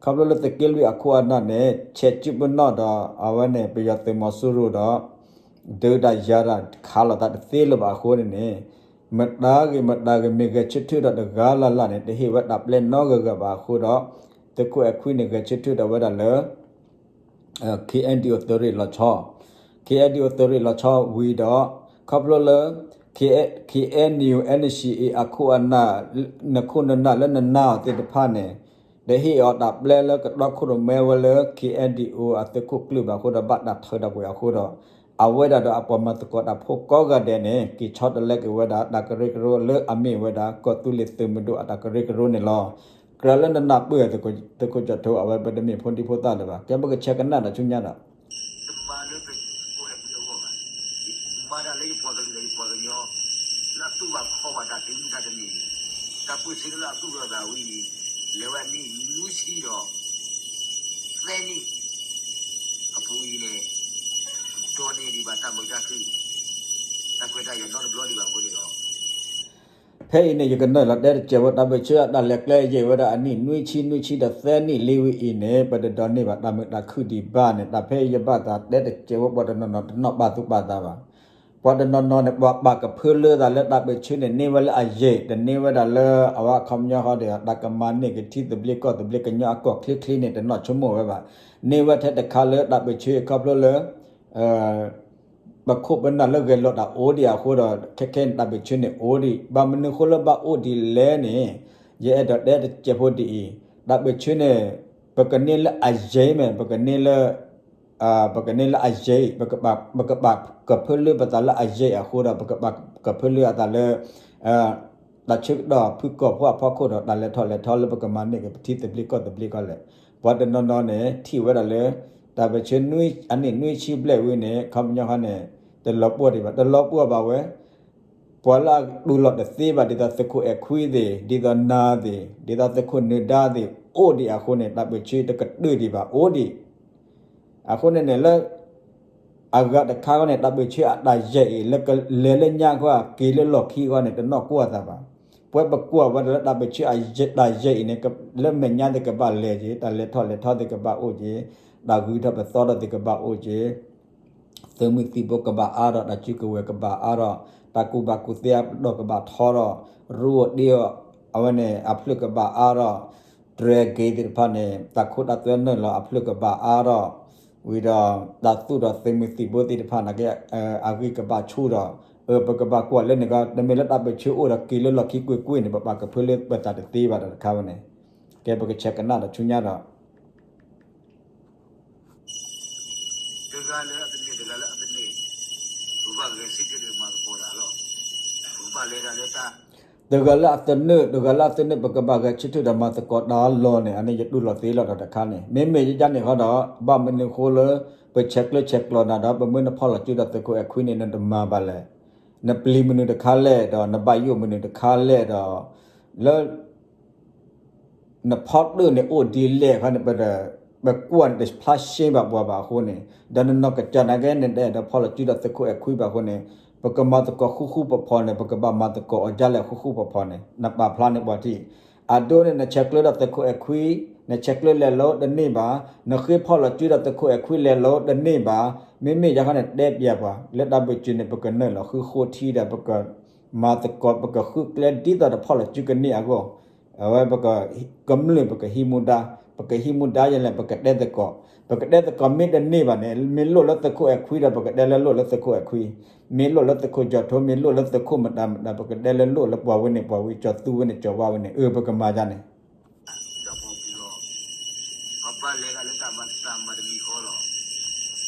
ခီဖျိလၢသုးက့လွံၢ်အခိၣ်အနၢ်န့ၣ် ဆဲးစုပနီၣ်ဒီး အဝဲန့ၣ် ပယီၤသုးမီၤစိရိၤဒီး ဒုးတၢ်ယၤတၢ်ခးလိာ်သးတသ့လၢၤဘၣ်အဃိန့ၣ်န့ၣ် မတၤဂ့ၤမတၤဂ့ၤ မ့ၢ်ဂဲၤဆၢထၢၣ်ဒီးတဂၤလၢ်လၢ်န့ၣ် တဟ့ၣ်ဝဲတၢ်ပျဲနီတဂၤဂၤဘၣ်အဃိဒီး သုးခိၣ်အဲၣ်ခွံန့ၣ် ဂဲၤဆၢထၢၣ်ဒီးဝဲဒၣ်လၢ KNDO သုးရ့ၣ်လီၤဆီ KNDO သုးရ့ၣ်လီၤဆီဝံၤဒီး ခီဖျိလၢ KNU NCA အခိၣ်အနၢ် နခိၣ်နနၢ်လၢနနၢ်အီၤသ့ၣ်တဖၣ်န့ၣ် တဟ့ၣ်အီၤတၢ်ပျဲလၢကတီခိၣ်ရိၣ်မဲဝဲလၢ KNDO အသုးခိၣ်ကျၢၢ်ဘၣ်အဃိဒီး ဘၣ်တၢ်ထၢတၢ်ပှဲၤအဃိဒီး အဝဲဒၣ်ဒီးအပှၤမၤသကိးတၢ်ဖိကိးဂၤဒဲးန့ၣ် က့ၤဆီတလဲက့ၤဝဲဒၣ် တၢ်ကရၢကရိလၢအမ့ၢ်ဝဲဒၣ် ကီၢ်သူလ့ၤသုးမုၢ်ဒိၣ်အတၢ်ကရၢကရိန့ၣ်လီၤ. ကြၢးလၢနနၢ်ပၢၢ်သုးခိၣ်ကၠီၣ်ထူ အဝဲပတမ့ၢ်ဖိဒံဖိသၣ်လၢၤဘၣ်. ကဲပကဆဲးကနၣ်ဒီးဆူညါဒီး တမၤလၢပဖိဟဲကွံအဂီၢ်ဘၣ်. မၤတၢ်လၢယပှၤကလုာ်ဒီးယပှၤကညီ လၢအသူၣ်ဘၣ်ခီဘၣ်တၢ်သ့မုၢ်တၢ်တနံၤန့ၣ် တၢ်ပၢၢ်ဆၢလၢအသူၣ်ထီၣ်သးဝံၤအံၤ လဲၤဝဲအနံၣ်နွံဆံဒီး သၢနံၣ် အပူၤအံၤန့ၣ် ဒိးန့ၢ်ဒံးဘၣ်တၢ်မုာ်တၢ်ခုၣ် တၢ်ခွဲးတၢ်ယာ်နီတဘျီဒံးဘၣ်အဃိန့ၣ်ဒီး ဖဲအံၤန့ၣ် ယကနၢၢ်လီၤတဲတစဲးဖိ တၢ်ပၢၢ်ဆၢအတၢ်လဲၤကျဲယံာ်ဝဲဒၣ်အနံၣ်နွံဆံ နွံဆံဒီးသၢနံၣ်လံဝံၤအံၤန့ၣ် ပတဒိးန့ၢ်ဘၣ်တၢ်မုာ်တၢ်ခုၣ်ဒံးဘၣ်န့ၣ် တၢ်ဖဲယဘၣ်သးတဲတစဲးဖိ ပှၤတနီၤနီၤတနီၣ်ပာ်သူၣ်ပာ်သးဘၣ်. ပှၤတနီၤနီၤန့ၣ် ပှၤပာ်ကဖၢလၢသးလၢတၢ်ပၢၢ်ဆၢန့ၣ် န့ၢ်ဝဲလၢအယံာ် တန့ၢ်ဝဲဒၣ်လၢအဝဲအခီပညီဃီဒီး တၢ်ကမၤန့ၢ်က့ၤထံသဘျ့ကီၢ်သဘျ့ ကညီအကီၢ်ချ့ချ့န့ၣ် တနီၣ်ဆိကမိၣ်ဝဲဘၣ်. န့ၢ်ဝဲထဲတခါလၢတၢ်ပၢၢ်ဆၢခီဖျိလၢ ပခိၣ်ပနၢ်လၢဂဲၤလိာ်တၢ်အိၣ်ဒံးအဃိဒီး ခဲခဲန့ၣ် တၢ်ပၢၢ်ဆၢန့ၣ်အိၣ်ဒံး. ဘၣ်မနုၤဃိလၢဘၣ်အိၣ်ဒံးလဲၣ်န့ၣ် ယအဲၣ်ဒိးတဲတစဲးဖိဒ်အံၤ, တၢ်ပၢၢ်ဆၢန့ၣ် ပကန့ၢ်လၢအယံာ်မ့ၢ် ပကန့ၢ်လၢ ပကန့ၢ်လၢအယံာ်, ပကပာ်ကဖၢလၢပသးလၢအယံာ်အဃိဒီး ပကပာ်ကဖၢလၢအသးလၢ တၢ်ဆၢကတီၢ်ဖုၣ်ကိာ်ဖိအဖီခိၣ်ဒီး တၢ်လဲၤထီၣ်လဲၤထီလၢပကမၤန့ၢ်က့ၤပထံသဘျ့ကီၢ်သဘျ့ကီၢ်လဲၣ်. ပှၤတနီၤနီၤန့ၣ် ထံၣ်ဝဲဒၣ်လၢ တၢ်ပၢၢ်ဆၢအနံၣ်နွံဆံဘျဲၣ်ဝံၤန့ၣ် ခီပညီဃီန့ၣ် တလီၤပှီၢ်ဒံးဘၣ်, တလီၤပှီၢ်ဘၣ်ဝဲ ပှၤလၢအတူၢ်လိာ်တသ့ဘၣ် ဒ်သိးသုးခိၣ်အဲၣ်ခွံသ့ၣ်, ဒ်သိးနၤသ့ၣ်, ဒ်သိးသုးခိၣ်နၢၤဒါသ့ၣ် အိၣ်ဒံးအဃိန့ၣ် တၢ်ပၢၢ်ဆၢတကတၢၢ်ဒံးဘၣ် အိၣ်ဒံး. အဃိန့ၣ်န့ၣ်လၢ အဂၤတခါဃီန့ၣ် တၢ်ပၢၢ်ဆၢအတၢ်ယံာ်အံၤ လၢကလဲၤလၢညါခီ က့ၤလၢလီၢ်ခံဃီန့ၣ် တနီၣ်ကွၢ်သးဘၣ်. ပဝဲပကွၢ်ဝဲဒၣ်လၢတၢ်ပၢၢ်ဆၢအတၢ်ယံာ်အံၤန့ၣ် လၢမဲာ်ညါသ့ၣ်ကဘၣ်လဲၤက့ၤ, တၢ်လဲၤထီၣ်လဲၤထီသ့ၣ်ကဘၣ်အိၣ်က့ၤ, တၢ်ဂုၤထီၣ်ပသီထီၣ်သ့ၣ်ကဘၣ်အိၣ်က့ၤ သုးမုၢ်သံၣ်ဘိကဘၣ်အါထီၣ်, တၢ်စုကဝဲၤကဘၣ်အါထီၣ်, တၢ်ကူၣ်ဘၣ်ကူၣ်သ့အပတီၢ်ကဘၣ်ထီထီၣ်, ရူအိၣ်တ့ၢ်အီၤ အဝဲန့ၣ် အဖျၢၣ်ကဘၣ်အါထီၣ်, တြဲၤက့ၤသ့ၣ်တဖၣ်န့ၣ် တၢ်ခိတၢ်သွဲနုာ်လီၤ အဖျၢၣ်ကဘၣ်အါထီၣ်, ဝံၤဒီး တၢ်သူၣ်ထီၣ်သုးမုၢ်သံၣ်ဘိသ့ၣ်တဖၣ်န့ၣ်က့ အဂံၢ်ကဘၣ်ဆူၣ်ဒီး အၢ ပကဘၣ်ကွၢ်လၢန့ၣ်ကီး တမ့ၢ်လၢတၢ်ပၢၢ်ဆၢအိၣ်ဒီးက့ၤလၢလီၢ်ခံကွ့ၢ်ကွ့ၢ်န့ၣ် ပပာ်ကဖၢလၢပသးတသ့ဘၣ်ဒီးတခါဝဲန့ၣ် ကဲပကဆဲးကနၣ်ဒီးဆူညါဒီး တဂၤလၢအသနၢၣ် တဂၤလၢအသနၢၣ် ပဘၣ်ဂဲၤဆၢထၢၣ်ဒီးမၤသကိးတၢ်လီၤ. ပဘၣ်လဲၤတၢ်လၢတၢ် တဂၤလၢအသနၢၣ် တဂၤလၢအသနၢၣ် ပကဘၣ်ဂဲၤဆၢထၢၣ်ဒီးမၤသကိးတၢ်လီၤန့ၣ် အန့ၣ်ယတူၢ်လိာ်သ့လီၤဒီးတခါန့ၣ် မ့မ့ၢ်ယဲန့ၣ်ဃီဒီး ဘၣ်မနုၤဃိလၢ ပဆဲးကျၢဆဲးကျိးနၤဒီး ပမၢနဖီၣ်လီၤစုဒီးသုးခိၣ်အဲၣ်ခွံန့ၣ် နတမၤဘၣ်လဲၣ်. နပျံၤမနုၤတခါလဲၣ်ဒီး နဘၣ်ယိၣ်မနုၤတခါလဲၣ်ဒီး လၢ နဖီတၢၣ်န့ၣ်အိၣ်ဒ်လဲၣ်အခါန့ၣ် ပ ပကွၢ်န့ၣ်တဖျါရှဲဘၣ်ပှၤဘၣ်အဃိန့ၣ် ဒီးနနီၢ်ကစၢ်နာ်က့န့ၣ် တအဲၣ်ဒိးဖီၣ်လီၤစုဒီးသုးခိၣ်အဲၣ်ခွံဘၣ်အဃိန့ၣ် ပကမၤသကိးဃူဃူဖိးဖိးန့ၣ် ပကဘၣ်မၤသကိးအီၤဒ်လဲၣ်ဃူဃူဖိးဖိးန့ၣ် နပာ်ဖျါန့ၢ်ပှၤထံၣ် အဒိန့ၣ် နဆဲးကျၢဒီးသုးခိၣ်အဲၣ်ခွံ, နဆဲးကျၢလဲၤလိၤတန့ၢ်ဘၣ်, နဃ့ဖီၣ်လီၤစုဒီးသုးခိၣ်အဲၣ်ခွံလဲၤလိၤတန့ၢ်ဘၣ်, မ့မ့ၢ်ယၤခါန့ၣ်တဲပျးပှၤ လၢတၢ်ဘုးစုန့ၣ် ပကနုာ်လီၤဃုဃိထံဒီး ပကမၤသကိး ပကဃုကျဲဒ်သိးတဖီၣ်လီၤစုကန့ၢ်အဂီၢ်, အဝဲပက ကမျၢၢ်ပကဟံးမူဒါ, ပကဟံးမူဒါယဲလဲၣ် ပကတဲသကိး, ပကတဲသကိးမ့ၢ်တန့ၢ်ဘၣ်န့ၣ် မ့ၢ်လိၣ်လၢသုးခိၣ်အဲၣ်ခွံဒီး ပကတဲလၢလိၣ်လၢသုးခိၣ်အဲၣ်ခွံ, မ့ၢ်လိၣ်လၢသုးခိၣ်ကၠီၣ်ထိ မ့ၢ်လိၣ်လၢသုးခိၣ်မတၤမတၤ ပကတဲလၢလိၣ်လၢပှၤဝဲန့ၣ်ပှၤဝဲ ကၠီၤသူဝဲန့ၣ်ကၠီၤဝါဝဲန့ၣ် အၢ ပကမၤယၤန့ၣ်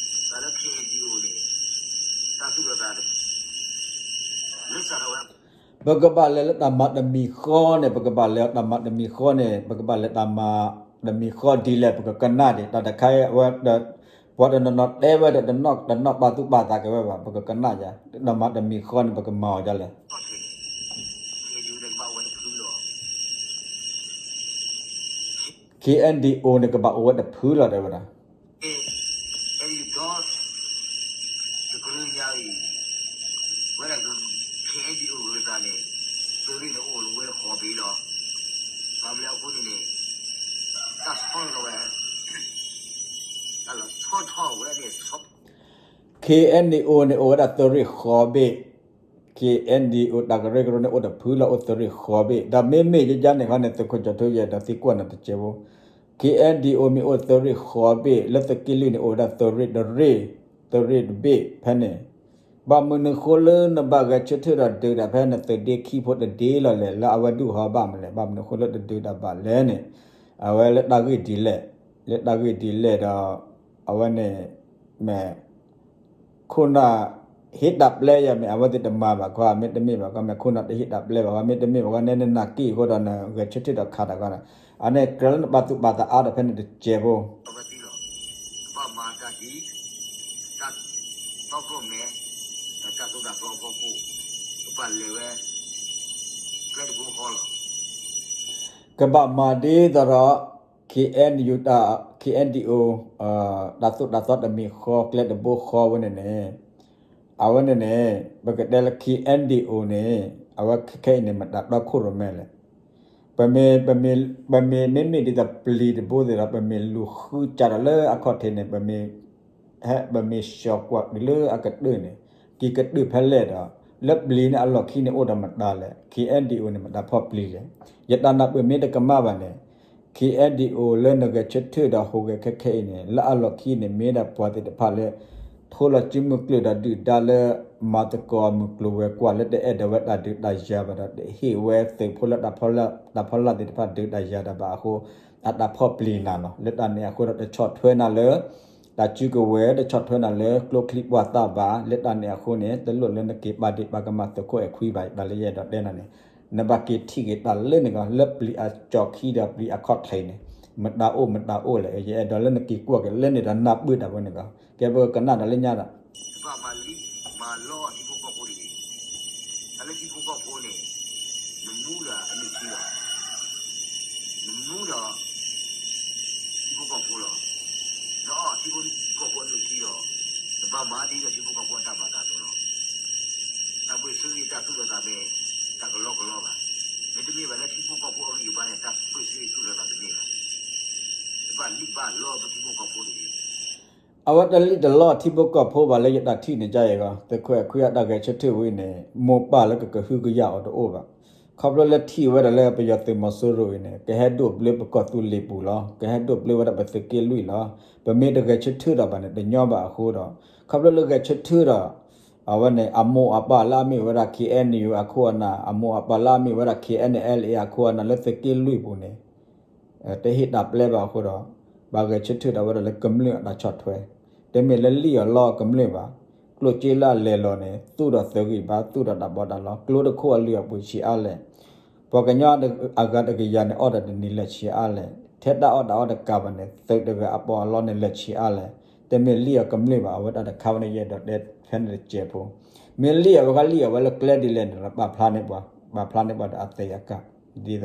ပကဘၣ်လဲၤလၢတၢ်မၤတမံၤဃီန့ၣ် ပကဘၣ်လဲၤလၢတၢ်မၤတမံၤဃီန့ၣ် ပကဘၣ်လဲၤတၢ်မၤတမံၤဃီဒ်လဲၣ် ပကကနၣ်ဒံး တၢ်တခါအံၤအဝဲ ပှၤတနီၤနီၤတဲဝဲဒီး တနီၤတနီၤပာ်သူၣ်ပာ်သးက့ၤဝဲဘၣ် ပကကနၣ်ယၤ တၢ်မၤတမံၤဃီန့ၣ် ပကမၤအီၤဒ်လဲၣ် KNDO န့ၣ် ကဘၣ်အိၣ်ဝဲတဖုလီၤ တဲဝဲဒၣ် KNDO န့ၣ် အိၣ်ဝဲဒၣ်သုးရ့ၣ်ဃီဘ့ၣ်, KNDO တၢ်ကရၢကရိန့ၣ်အိၣ်တဖုလီၤ အိၣ်သုးရ့ၣ်ဃီဘ့ၣ်, ဒီးမ့မ့ၢ်ယဲယါန့ၣ်ခီန့ၣ် သုးခိၣ်ကၠီၣ်ထိယဲဒီးသံကွၢ်နၤတစဲးဖိ, KNDO မ့ၢ်အိၣ်သုးရ့ၣ်ဃီဘ့ၣ် လၢသုးက့လွံၢ်န့ၣ် အိၣ်ဝဲဒၣ်သုးရ့ၣ်တရ့ၣ်, သုးရ့ၣ်တဘ့ၣ်ဖဲန့ၣ် ဘၣ်မနုၤဃိလၢနဘၣ်ဂဲၤဆၢထၢၣ်ဒီးဒုးတၢ်ဖဲနသုးဒ့ခံဖိတဒ့လီၤလဲၣ် လၢအဝဲဒူၣ်ဟီဘၣ်မလဲၣ် ဘၣ်မနုၤဃိလၢတဒုးတၢ်ဘၣ်လဲၣ်န့ၣ်, အဝဲလၢတၢ်ဂ့ၢ်ဒ်လဲၣ်, လၢတၢ်ဂ့ၢ်ဒ်လဲၣ်ဒီး အဝဲန့ၣ် မ့ၢ် ခိၣ်နၢ် ဟ့ၣ်တၢ်ပျဲယၤမ့ၢ် အဝဲသ့ၣ်တမၤဘၣ်ခီ မ့တမ့ၢ်ဘၣ်ခီ မ့ၢ်ခိၣ်နၢ်တဟ့ၣ်တၢ်ပျဲဘၣ်ခီ မ့တမ့ၢ်ဘၣ်ခီ နဲနနာ်က့ၢ်အဃိဒီးနဂဲၤဆၢထၢၣ်ဒီးခးတၢ်ခီန့ၣ်, အန့ၣ်ကြၢးလၢနပာ်သူၣ်ပာ်သးအါဒီးဖဲန့ၣ်တစဲးဖိ ကဘၣ်မၤတၢ်ဒ် တၢ်တီခိၣ်မဲ တၢ်သိၣ်တၢ်သီအဖီခိၣ် ကဘၣ်လဲၤဝဲ ကျဲတဘိဃီလီၤ. ကဘၣ်မၤဒ်သိးဒီး KNU, KNDO တၢ်သိၣ်တၢ်သီတမံၤဃီ ကျဲတဘိဃီဝဲန့ၣ်န့ၣ်, အဝဲန့ၣ်န့ၣ် ပကတဲလၢ KNDO န့ၣ် အဝဲခဲခဲအံၤန့ၣ် မတၤတီခိၣ်ရိၣ်မဲလဲၣ်. ပမ့ၢ်, ပမ့ၢ်မ့မ့ၢ်ဒ်သိးပျံၤတဘိသ့ၣ်ဒီး ပမ့ၢ်လူၤဃုကၢ်ဒီးလၢအခီၣ်ထံးန့ၣ် ပမ့ၢ် ဟဲ ပမ့ၢ်ဆှီၣ်ကွၢ်တုၤလၢအကတၢၢ်န့ၣ် က့ၤကတၢၢ်ဖဲလဲၣ်ဒီး လၢပျံၤန့ၣ်အလီၢ်ခံန့ၣ်အိၣ်ဒီးမတၤလဲၣ်, KNDO န့ၣ် မတၤဖီၣ်ပျံၤလဲၣ်. ယတၢ်နၢ်ပၢၢ်မ့ၢ်တကမၣ်ဘၣ်န့ၣ် KNDO လၢနဂဲၤဆၢထၢၣ်ဒီးဟူးဂဲၤခဲခဲအံၤန့ၣ် လၢအလီၢ်ခံန့ၣ် မ့ၢ်ဒၣ်ပှၤသ့ၣ်တဖၣ်လၢ ထိလီၤစုမုၢ်ကျၢၢ်ဒီးဒုၣ်ဒါလၢ မၤသကိးမုၢ်ကျိၤဝဲၤကွာ်လၢတအဲၣ်ဒိးဝဲတၢ်ဒုးတၢ်ယၤဘၣ်ဒီး တဟ့ၣ်ဝဲသုးဖိလၢ တၢ်ဖီလာ်သ့ၣ်တဖၣ်ဒုးတၢ်ယၤတၢ်ဘၣ်အဃိ အတၢ်ဖီၣ်ပျံၤနၤလီၤ. လၢတၢ်န့ၣ်အဃိဒီး တဆီၣ်ထွဲနၤလၢ တၢ်စုကဝဲၤ တဆီၣ်ထွဲနၤလၢကျိချံမျိာ်သၣ်ဘၣ်. လၢတၢ်န့ၣ်အဃိန့ၣ် တလိၣ်လၢနက့ၤပာ်ဒ့ၣ်ပာ်ကမၣ်သုးခိၣ်အဲၣ်ခွံဘၣ်. တၢ်လၢယအဲၣ်ဒိးတဲနၤန့ၣ် နဘၣ်က့ၤထံၣ်က့ၤတၢ်လၢန့ၣ်ကီး လၢပျံၤအကၠီၣ်ခံဒီးပျံၤအခီၣ်ထံးန့ၣ် မတၤအိၣ်မတၤအိၣ်လဲၣ်. ယအဲၣ်ဒိးလၢနက့ၤကွၢ်က့ၤလၢန့ၣ်ဒီးနၢ်ပၢၢ်တၢ်ဝဲန့ၣ်ကီး ကဲပကကနၣ်ဒီးလၢညါဒီး တဘၣ်မၤလံၣ်မၤလီထံဖိကီၢ်ဖိတဂ့ၤ. တၢ်လၢထံဖိကီၢ်ဖိန့ၣ် နမူဒီးအနုၢ်ထံလီၤ. နမူဒီး ထံဖိကီၢ်ဖိလီၤ. နအီၣ်ထံဖိကီၢ်ဖိအနုၢ်ထံဒီး နဘၣ်မၤဒ်သိးထံဖိကီၢ်ဖိအတၢ်ဘၣ်တၢ်သီလီၤ. တၢ်ပၢၢ်ဆၢတၢ်သူၣ်ထီၣ်သးမဲာ် တၢ်ကလီကလီဘၣ်. မ့တမ့ၢ်ဘၣ်လၢထံဖိကီၢ်ဖိအဂံၢ်အဘါန့ၣ် တၢ်ပၢၢ်ဆၢသူၣ်ထီၣ်သးတန့ၢ်ဘၣ်. တဘၣ်လံၣ်ဘၣ်လီပထံဖိကီၢ်ဖိတဂ့ၤ. အဝဲတလံၣ်တလီထံဖိကီၢ်ဖိဘၣ်လၢယတၢ်ထံၣ်န့ၣ် ကယဲၢ်ဂီၢ် သုးခိၣ်အဲၣ်ခွံအတၢ်ဂဲၤဆၢထၢၣ်ဝဲန့ၣ် မိၢ်ပၢ်လၢကကဟုကယာ်အီၤတအိၣ်ဘၣ်. ခီဖျိလၢထံၣ်ဝဲဒၣ်လၢပယီၤသုးမီၤစိရိၤအံၤန့ၣ် ကဟဲဒိးဘျၢပကီၢ်သူလ့ၤပူၤလီၤ. ကဟဲဒိးဘျၢဝဲဒၣ်ပသုးက့လွံၢ်လီၤ. ပမ့ၢ်တဂဲၤဆၢထၢၣ်ဒီးဘၣ်န့ၣ် တညီဘၣ်အဃိဒီး ခီဖျိလၢဂဲၤဆၢထၢၣ်ဒီး အဝဲန့ၣ် အမိၢ်အပၢ်လၢအမ့ၢ်ဝဲဒၣ် KNU အခိၣ်အနၢ်, အမိၢ်အပၢ်လၢအမ့ၢ်ဝဲဒၣ် KNLA အခိၣ်အနၢ်လၢသုးက့လွံၢ်ပူၤန့ၣ် တဟ့ၣ်တၢ်ပျဲဘၣ်အဃိဒီး ဘၣ်ဂဲၤဆၢထၢၣ်ဒၣ်ဝဲဒၣ်လၢကမျၢၢ်အတၢ်ဆီၣ်ထွဲ, တမ့ၢ်လၢလံၣ်အီၤလီအီၤကမျၢၢ်ဘၣ်. ကျိၣ်စ့လၢအလဲၤလီၤန့ၣ် သူၣ်ဒီးသုးဂံၢ်ဘါ သူၣ်ဒီးတၢ်ဘီတၢ်လီ, ကျိတခိၣ်အလုၢ်အပှ့ၤဆံးအါလဲၣ်. ပှၤကညီအဂၤတကယၤန့ၣ် အီၣ်ဒီးတနံၤလၢာ်ဆံးအါလဲၣ်. ထဲတၢ်အီၣ်တၢ်အီတကးဘၣ်န့ၣ် သုးတဂၤအပီးအလီန့ၣ်လၢာ်ဆံးအါလဲၣ်. တမ့ၢ်လံၣ်အီၤကမျၢၢ်ဘၣ်. အဝဲတၢ်တခါဝဲန့ၣ် ယအဲၣ်ဒိးတဲဖဲန့ၣ်တစဲးဖိ. မ့ၢ်လံၣ်အီၤဝဲခီ လံၣ်အီၤဝဲလၢကျဲဒ်လဲၣ်န့ၣ်ဒီး ပာ်ဖျါန့ၢ်ပှၤ, ပာ်ဖျါန့ၢ်ပှၤဒီးအသ့အကၢ်, ဒ်သိးဒီး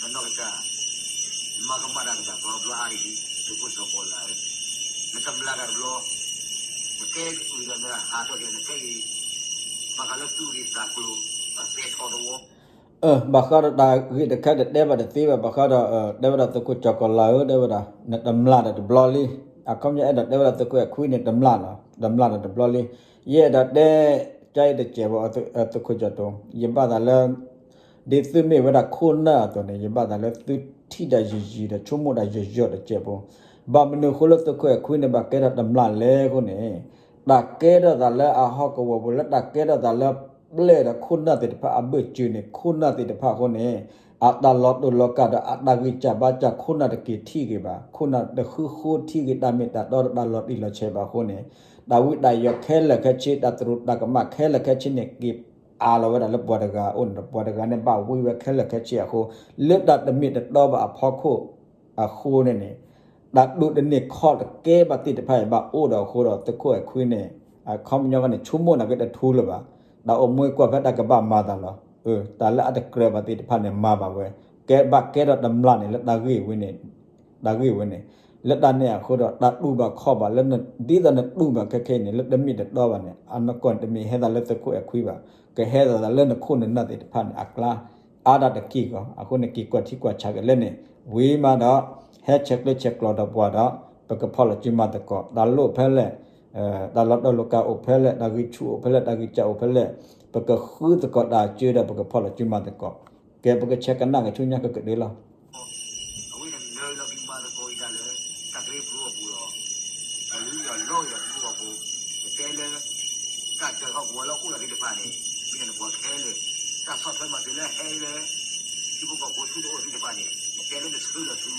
နနီၢ်ကစၢ် မၤကမၣ်တၢ်တဘၣ်ဘျီဘျီအါအံၤ သုးခိၣ်စီၤကီၤလၤဧၢ, နတမျၢ်တၢ်တဘျီ, နကဲအံၤဒီးနဟးထီၣ်က့ၤ နကဲအံၤ, ဘၣ်ဃးလၢသူၣ်ဂ့ၢ်သးကျိၤ အသဲထီၣ်တဝီ ဘၣ်ဃးဒီးတၢ်ဂ့ၢ်တခါတတဲဘၣ်တသ့ဘၣ်, ဘၣ်ဃးဒီး တဲဝဲဒၣ်သုးခိၣ်စီၤကီၤလၤဧၢ တဲဝဲဒၣ် နတမျၢ်တၢ်တဘျီလံ, အခီပညီအဲၣ်ဒိးတဲဝဲဒၣ်သုးခိၣ်အဲၣ်ခွံန့ၣ် တမျၢ်လီၤ, တမျၢ်တၢ်တဘျီလံ, ယအဲၣ်ဒိးတဲ ကါအံၤတစဲးဖိ သုးခိၣ်စီၤတိၤ ယဘၣ်သးလၢ ဒ်သုမ့ၢ်ဝဲဒၣ်ခိၣ်နၢ်အသိးန့ၣ် ယဘၣ်သးလၢသုထံၣ်တၢ်ယံာ်ယံာ်ဒီးဆိကမိၣ်တၢ်ယိာ်ယိာ်တစဲးဖိ, ဘၣ်မနုၤအဃိလၢသုးခိၣ်အဲၣ်ခွံန့ၣ် ဘၣ်ကဲထီၣ်တမျၢ်လဲၣ်အဃိန့ၣ်, တၢ်ကဲထီၣ်သးလၢအဟီၣ်ကဝီၤပူၤ လၢတၢ်ကဲထီၣ်သးလၢ ပျဲၢ်ဒီးခိၣ်နၢ်သ့ၣ်တဖၣ်အဘၢၣ်စၢၤန့ၣ် ခိၣ်နၢ်သ့ၣ်တဖၣ်အဃိန့ၣ်, အတၢ်လီၤတူာ်လီၤကာ်ဒီးအတၢ်ဂံၢ်စၢ်ဘါစၢ်ခိၣ်နၢ်တက့ၤထံၣ်ဂ့ၤဘၣ်, ခိၣ်နၢ်တဃုဃိထံၣ်ဂ့ၤတၢ်မ့ၢ်တၢ်တီဒီးတၢ်လီၤတံၢ်လီၤဆဲးဘၣ်အဃိန့ၣ်, တၢ်ဝံတၢ်ယိးခဲလၢာ်ခဲဆ့ တၢ်သရူးတၢ်ကမၣ်ခဲလၢာ်ခဲဆ့န့ၣ် က့ၤအါလီၤဝဲဒၣ်လၢပှၤတဂၤအအိၣ်န့ၣ်ဒီး ပှၤတဂၤန့ၣ်ဘၣ်ဝံဝဲခဲလၢာ်ခဲဆ့အဃိ, လၢတၢ်တမ့ၢ်တတီဘၣ်အဖီခိၣ်အဃိန့ၣ်န့ၣ်, တၢ်ဒိးတန့ၢ်ခီၣ်တကဲဘၣ်သ့ၣ်တဖၣ်အံၤဘၣ်အိၣ်ဒီးအဃိဒီး သုးခိၣ်အဲၣ်ခွံန့ၣ် အခီပညီန့ၣ် ဆိကမိၣ်နာ်က့တထူလၢၤဘၣ်. တၢ်အိၣ်မူကွၢ်ဖဲတၢ်ကဘၣ်မၤတၢ်လီၤ. အၢ တၢ်လၢအတကြၢးဘၣ်သ့ၣ်တဖၣ်န့ၣ် မၤဘၣ်ဝဲ, ကဲဘၣ်ကဲထီၣ်တမျၢ်န့ၣ် လၢတၢ်ဂ့ၢ်ဝဲန့ၣ်, တၢ်ဂ့ၢ်ဝဲန့ၣ်, လၢတၢ်န့ၣ်အဃိဒီး တၢ်တူၢ်ဘၣ်ခီၣ်ဘၣ်လၢ ဒ်သိးနတူၢ်ဘၣ်ခဲခဲအံၤန့ၣ် လၢတမ့ၢ်တတီဘၣ်န့ၣ် အနီၢ်ကီၢ်န့ၣ် တမ့ၢ်ဟဲသးလၢသုးခိၣ်အဲၣ်ခွံဘၣ်, ကဟဲသးလၢနခိၣ်နနၢ်သ့ၣ်တဖၣ်န့ၣ် အကျါ အါဒၣ်တက့ၢ်ဂီၤ, အဃိန့ၣ် က့ၤကွၢ်ထံကွၢ်ဆးက့ၤလၢန့ၣ်, ဝံၤမးဒီး ဟဲဆဲးကျၢဆဲးကျိးဒီးပှၤဒီး ပကဖီၣ်လီၤစုမၤသကိး, တၢ်လိၣ်ဖဲလဲၣ်, တၢ်လီၤတူာ်လီၤကာ်အိၣ်ဖဲလဲၣ်, တၢ်ဂံၢ်ဆူၣ်အိၣ်ဖဲလဲၣ်, တၢ်ဂံၢ်စၢ်အိၣ်ဖဲလဲၣ်, ပကဃုသကိးတၢ်စၢဒီး ပကဖီၣ်လီၤစုမၤသကိး, ကဲ ပကဆဲးကနၣ်က့ၤဆူညါကကဒုလီၤ. အဝဲန့ၣ်လၢလီၤက့ၤမၤသကိးအံၤတၢ်လၢ တၢ်ကရၢကရိအပူၤဒီး ပှၤလူၤဒီးလီၤက့ၤဒီးထံဖိကီၢ်ဖိ, ပတဲလၢ တၢ်တၢၢ်ဟီၣ်ကဝီၤလၢအိၣ်ဒီးသ့ၣ်တဖၣ်န့ၣ် မ့ၢ်န့ၣ်ပှၤခဲလၢာ်, တၢ်ဆီၣ်ထွဲမၤစၢၤလၢဟဲလၢ ထံဖိကီၢ်ဖိဆူတအိၣ်သ့ၣ်တဖၣ်န့ၣ် ပတဲလၢနဆှၢလီၤဆူ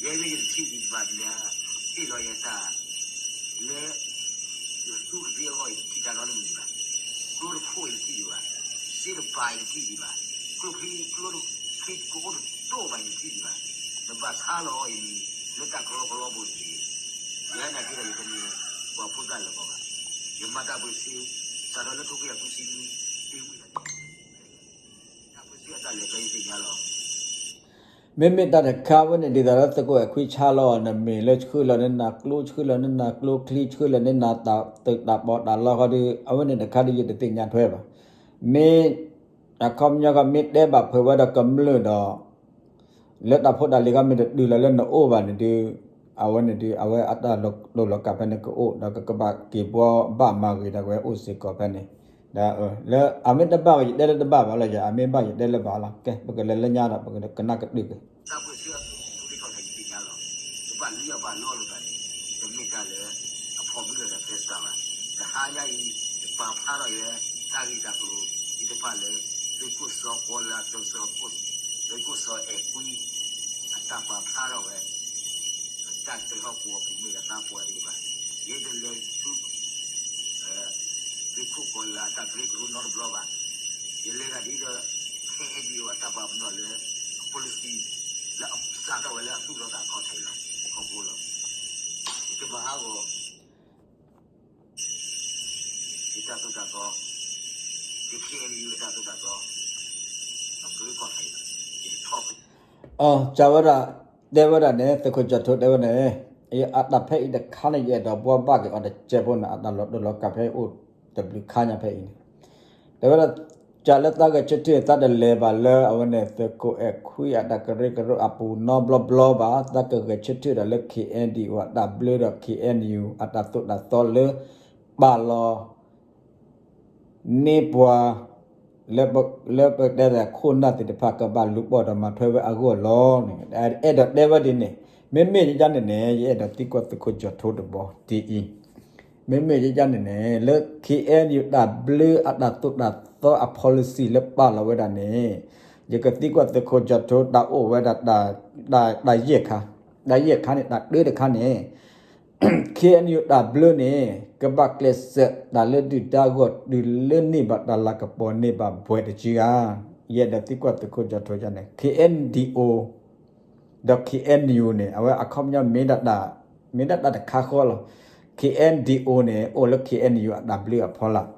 ယဲမ့ၢ်ယတထံၣ်ဒံးဘၣ်န့ၣ် ဟ့ၣ်လီၤယတၢ် လၢ ယသူကသ့အဂီၢ် ယတထံၣ်တၢ်နီတမံၤဘၣ်, ကျိတခိၣ်ယတထံၣ်ဒံးဘၣ်, စ့တပၤယတထံၣ်ဒံးဘၣ်, ကျိချံကျိတဖံးကအိၣ်တတိၢ်ဘၣ်ယတထံၣ်ဒံးဘၣ်, နဘၣ်ဆါလီၤအီၤအံၤန့ၣ် လၢတၢ်ကလီကလီပူၤတဂ့ၤ, ယဟဲနၤက့ဒီး ယတမ့ၢ်ပှၤဖိသၣ်လၢၤဘၣ်, ယမၤတၢ်ပၢၢ်ဆၢ စးထီၣ်လၢထိခွံကယၤခွံဆံနွံ တ့ဝံၣ် တၢ်ပၢၢ်ဆၢအတၢ်လဲၤကျဲယသ့ၣ်ညါလီၤ. မ့မ့ၢ်တၢ်တခါဝဲန့ၣ် ဒ်သိးလၢသုးခိၣ်အဲၣ်ခွံဆါလီၤအီၤ နမ့ၢ်လၢဆှၢလီၤန့ၢ်နၤကျိ ဆှၢလီၤန့ၢ်နၤကျိချံ ဆှၢလီၤန့ၢ်နၤတၢ်သုးတၢ်ပီးတၢ်လီဃီဒီး အဝဲန့ၣ်တခါဒီးယတသ့ၣ်ညါထွဲဘၣ်. မ့ၢ် အခီပညီခီ မ့ၢ်တဲဘၣ်ဖုးဝဲဒီးကမျၢၢ်ဒီး လၢတၢ်ဖိတၢ်လံၤခီမ့ၢ်တတုၤလီၤလၢနအိၣ်ဘၣ်န့ၣ်ဒီး အဝဲန့ၣ်ဒီး အဝဲအတၢ်လီၤတူာ်လီၤကာ်ဖဲန့ၣ်ကအိၣ် ဒီးကကဘၣ်က့ၤဘှီဘၣ်မၤဂ့ၤဒီးကဝဲအိၣ်စ့ၢ်ကီးဖဲန့ၣ် ဒီး လၢအမ့ၢ်တဘၣ်ဘၣ် ယတဲလၢတဘၣ်ဘၣ်လီၤ ယၤ အမ့ၢ်ဘၣ်ယတဲလၢဘၣ်လီၤ ကဲ ပကလဲၤလၢညါဒီး ပကကနၣ်ကတုာ်က့ၤ တၢ်ပၢၢ်ဆၢအသူၣ်ထီၣ်ခီၣ်ထံးသ့ၣ်ညါလီၤ. ကဘၣ်လံၣ်အီၣ်ဘၣ်လီလိာ်သးန့ၣ် တမ့ၢ်တၢ်လၢအဖီၣ်မုၢ်လၢ်ဒီးဖဲစးဘၣ်. တဟါညါအံၤ ယပာ်ဖျါထီၣ်ယဲ တၢ်ဂ့ၢ်တၢ်ကျိၤသ့ၣ်တဖၣ်လၢ သုးခိၣ်စီၤကီၤလၤ သုးခိၣ်စီၤအဲၣ်ကွံ အတၢ်ပာ်ဖျါထီၣ်ဝဲ တၢ်တဟီၣ်ကဝီၤပူၤမ့ၢ်ဒၣ်သးပှၢ်သ့ၣ်တဖၣ် ယတလဲၤဆူ သုးခိၣ်ကီၤလၤအတၢ်ကရၢကရိနီတဘျီဘၣ်. ယလဲၤတၢ်ဒ်ဒီး ခဲအံၤဒံးအတၢ်ပာ်ပနီၣ်လၢ အ policy လၢအစးထီၣ်ဝဲလၢအသူၣ်ထီၣ်သးခီၣ်ထံးလီၤ အခီၣ်ဖိလီၤ. ယတဘၣ်ဟးဂီၤ ယတၢ်သိၣ်တၢ်သီ ယ KNU အတၢ်သိၣ်တၢ်သီ အကရၢကီၢ်ထံး ယထီၣ် အဝဲဒၣ် တဲဝဲဒၣ်န့ၣ် သုးခိၣ်ကၠီၣ်ထိတဲဝဲန့ၣ် အတၢ်ဖဲအံၤတခါန့ၣ် ယအဲၣ်ဒိးဘှီဘၣ်က့ၤအီၤတစဲးဖိန့ၣ် အတၢ်လီၤတူာ်လီၤကာ်ဖဲအံၤအိၣ်တဘျုးခါညါဖဲအံၤန့ၣ် တဲဝဲဒၣ် ကၢ်လၢသးဂဲၤဆၢထၢၣ် သးတလဲၤဘၣ်လၢအဝဲန့ၣ် သုးခိၣ်အဲၣ်ခွံအတၢ်ကရၢကရိအပူၤနီဘျီဘျီဘၣ် သးကဂဲၤဆၢထၢၣ်ဒီးလၢ KNDO အတၢ်ဘျၢဒီး KNU အတၢ်သိၣ်တၢ်သီလၢ ပာ်လီၤ န့ၢ်ပှၤ လၢပတဲဒၣ်ခိၣ်နၢ်သ့ၣ်တဖၣ်ကဘၣ်လူၤပိာ်ဒီးမၤထွဲဝဲအဂီၢ်လီၤန့ၣ် အဲၣ်ဒိးတဲဝဲဒ်န့ၣ် မ့မ့ၢ်ယဲန့ၣ်န့ၣ် ယအဲၣ်ဒိးသံကွၢ်သုးခိၣ်ကၠီၣ်ထိတဘီဒ်အံၤ မ့မ့ၢ်ယဲန့ၣ်န့ၣ် လၢ KNU တၢ်ဘျၢအတၢ်သိၣ်တၢ်သီအ policy လၢပာ်လီၤဝဲဒၣ်န့ၣ် ယကသံကွၢ်သုးခိၣ်ကၠီၣ်ထိ တၢ်အိၣ်ဝဲဒၣ် တၢ်ယဲၢ်ခါ တၢ်ယဲၢ်ခါန့ၣ် တၢ်တၢတခါန့ၣ် KNU တၢ်ဘျၢန့ၣ် ကဘၣ်ကျဲးစၢးတၢ်လၢဒုၣ်ဒါအဂီၢ် တုၤလၢန့ၢ်ဘၣ်တၢ်လၤကပီၤန့ၢ်ဘၣ်ဘှဲးတစုဧါ. ယအဲၣ်ဒိးသံကွၢ်သုးခိၣ်ကၠီၣ်ထိန့ၣ် KNDO ဒီး KNU န့ၣ် အဝဲအခီပညီမ့ၢ်ဒၣ်တၢ် မ့ၢ်ဒၣ်တၢ်တခါဃီလီၤ. KNDO န့ၣ် အိၣ်လၢ KNU အတၢ်ဘျၢအဖီလာ်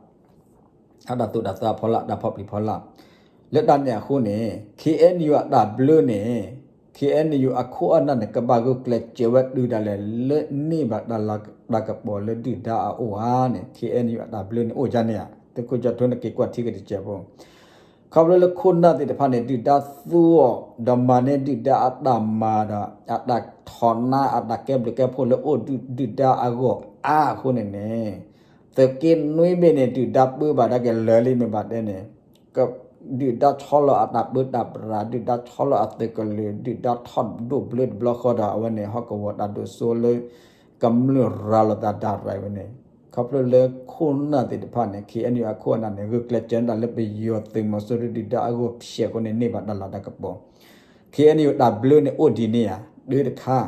အတၢ်သိၣ်တၢ်သီအဖီလာ် တၢ်ဖီၣ်ပျံၤဖီလာ် လၢတၢ်န့ၣ်အဃိန့ၣ် KNU အတၢ်ဘျၢန့ၣ် KNU အခိၣ်အနၢ်န့ၣ် ကဘၣ်ဂုာ်ကျဲးစၢးဝဲတုၤဒၣ်လဲာ်လၢန့ၢ်ဘၣ်တၢ်လၤကပီၤလၢဒုၣ်ဒါအအိၣ်ဧါန့ၣ် KNU အတၢ်ဘျၢန့ၣ်အိၣ်ဒ်န့ၣ်ဧါ. သုးခိၣ်ကၠီၣ်ထိန့ၣ်က့ၤကွၢ်ထံကတစဲးဖိ ခီဖျိလၢခိၣ်နၢ်သ့ၣ်တဖၣ်န့ၣ် ဒုၣ်ဒါသူအီၤ ဒီးမၤန့ၢ်ဒုၣ်ဒါအတၢ်မၤဒီး အတၢ်ထိးနါ အတၢ်ကဲဘျုးကဲဖှိၣ်လၢအိၣ်ဒုၣ်ဒါအဂီၢ်အါအဃိန့ၣ်န့ၣ် သုးက့နွံဘ့ၣ်န့ၣ် ဒုၣ်ဒါပၢဘၣ်ဒၣ်က့ၤလၢာ်လံမ့ၢ်ဘၣ်တဲန့ၣ် ဒုၣ်ဒါဆီလီၤအတၢ်ပၢတၢ်ပြး ဒုၣ်ဒါဆီလီၤအသုးကလၢၤ ဒုၣ်ဒါထီၣ်ဒိၣ်ဘျၢတဘျီဃီဒီး အဝဲန့ၣ် ဟီၣ်ကဝီၤတၢ်ဒိၣ်စိလၢ ကမျၢၢ်ရၤလီၤသးဒၣ်ရၤဝဲန့ၣ် ခီဖျိလၢခိၣ်နၢ်သ့ၣ်တဖၣ်န့ၣ် KNU အခိၣ်အနၢ်န့ၣ် ဂုာ်ကျဲးစၢးတၢ်လၢပယီၤသုးမီၤစိရိၤဒုၣ်ဒါအဂီၢ်ဖျဲးအဃိန့ၣ် န့ၢ်ဘၣ်တၢ်လၤတၢ်ကပီၤ KNU တၢ်ဘျၢန့ၣ်အိၣ်ဒ်န့ၣ်ဧါ တၢတခါ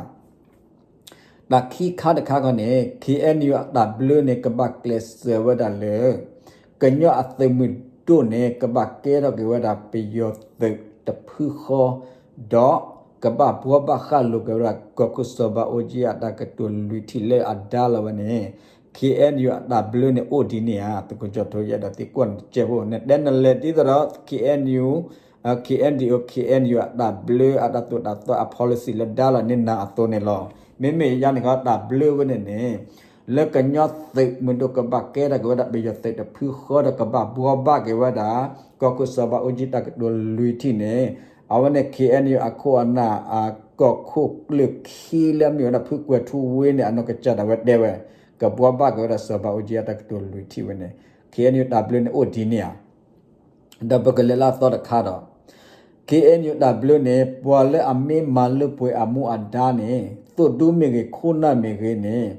တၢ်ခံခါတခါခီန့ၣ် KNU အတၢ်ဘျၢန့ၣ် ကဘၣ်ကျဲးစၢးဝဲဒၣ်လၢ ကညီအသုးမုၢ်ဒိၣ်န့ၣ် ကဘၣ်ကဲထီၣ်က့ၤဝဲဒၣ်ပယီၤသုးတဖုဃီ ဒီးကဘၣ်ဘှီဘၣ်ဃၣ်လိာ်က့ၤဝဲဒၣ် ကီၢ်ခိၣ်စီၤဘးအူကၠံအတၢ်ကတိၤလွံၢ်ထံၣ်လၢအဒါလီၤဝဲန့ၣ် ခ့ၣ်အဲၣ်ယူၣ် အတၢ်ဘျၢန့ၣ်အိၣ်ဒ်န့ၣ်ဧါ, သုးခိၣ်ကၠီၣ်ထိ ယအဲၣ်ဒိးသံကွၢ်နတစဲးဖိ, နတဲနလဲၤဒ်သိးဒီး ခ့ၣ်အဲၣ်ယူၣ်, ခ့ၣ်အဲၣ်ယူၣ်, ခ့ၣ်အဲၣ်ယူၣ် အတၢ်ဘျၢ အတၢ်သိၣ်တၢ်သီ အ policy လၢဒါလီၤန့ၢ်နၤအသိးန့ၣ်လီၤ. မ့မ့ၢ်ယါန့ၣ်ခီ တၢ်ဘျၢဝဲန့ၣ်န့ၣ် လၢကညီသုးမုၢ်ဒိၣ်ကဘၣ်ကဲထီၣ်က့ၤဝဲဒၣ်ပယီၤသုးတဖုဃီဒီးကဘၣ်ဘှီဘၣ်က့ၤဝဲဒၣ် ကီၢ်ခိၣ်စီၤဘးအူကၠံတၢ်ကတိၤလွံၢ်ထံၣ်န့ၣ်, အဝဲန့ၣ် ခ့ၣ်အဲၣ်ယူၣ် အခိၣ်အနၢ် အကီၢ်ခိၣ်ကျၢၢ်ခံလၢအမ့ၢ်ဝဲဒၣ်ဖုကွဲၤထူဝ့န့ၣ် အနီၢ်ကစၢ်ဒၣ်ဝဲတဲဝဲ, ကဘှီဘၣ်က့ၤဝဲဒၣ်စီၤဘးအူကၠံအတၢ်ကတိၤလွံၢ်ထံၣ်ဝဲန့ၣ်, ခ့ၣ်အဲၣ်ယူၣ် တၢ်ဘျၢန့ၣ်အိၣ်ဒ်န့ၣ်ဧါ. ဒီးပကလဲၤလၢအသီတခါဒီး ခ့ၣ်အဲၣ်ယူၣ် တၢ်ဘျၢန့ၣ် ပှၤလၢအမ့ၢ်မၤလၢပှဲၤအမူအဒါန့ၣ် သိၣ်ဒူမ့ၢ်ဂ့ၤ ခိၣ်နၢ်မ့ၢ်ဂ့ၤန့ၣ်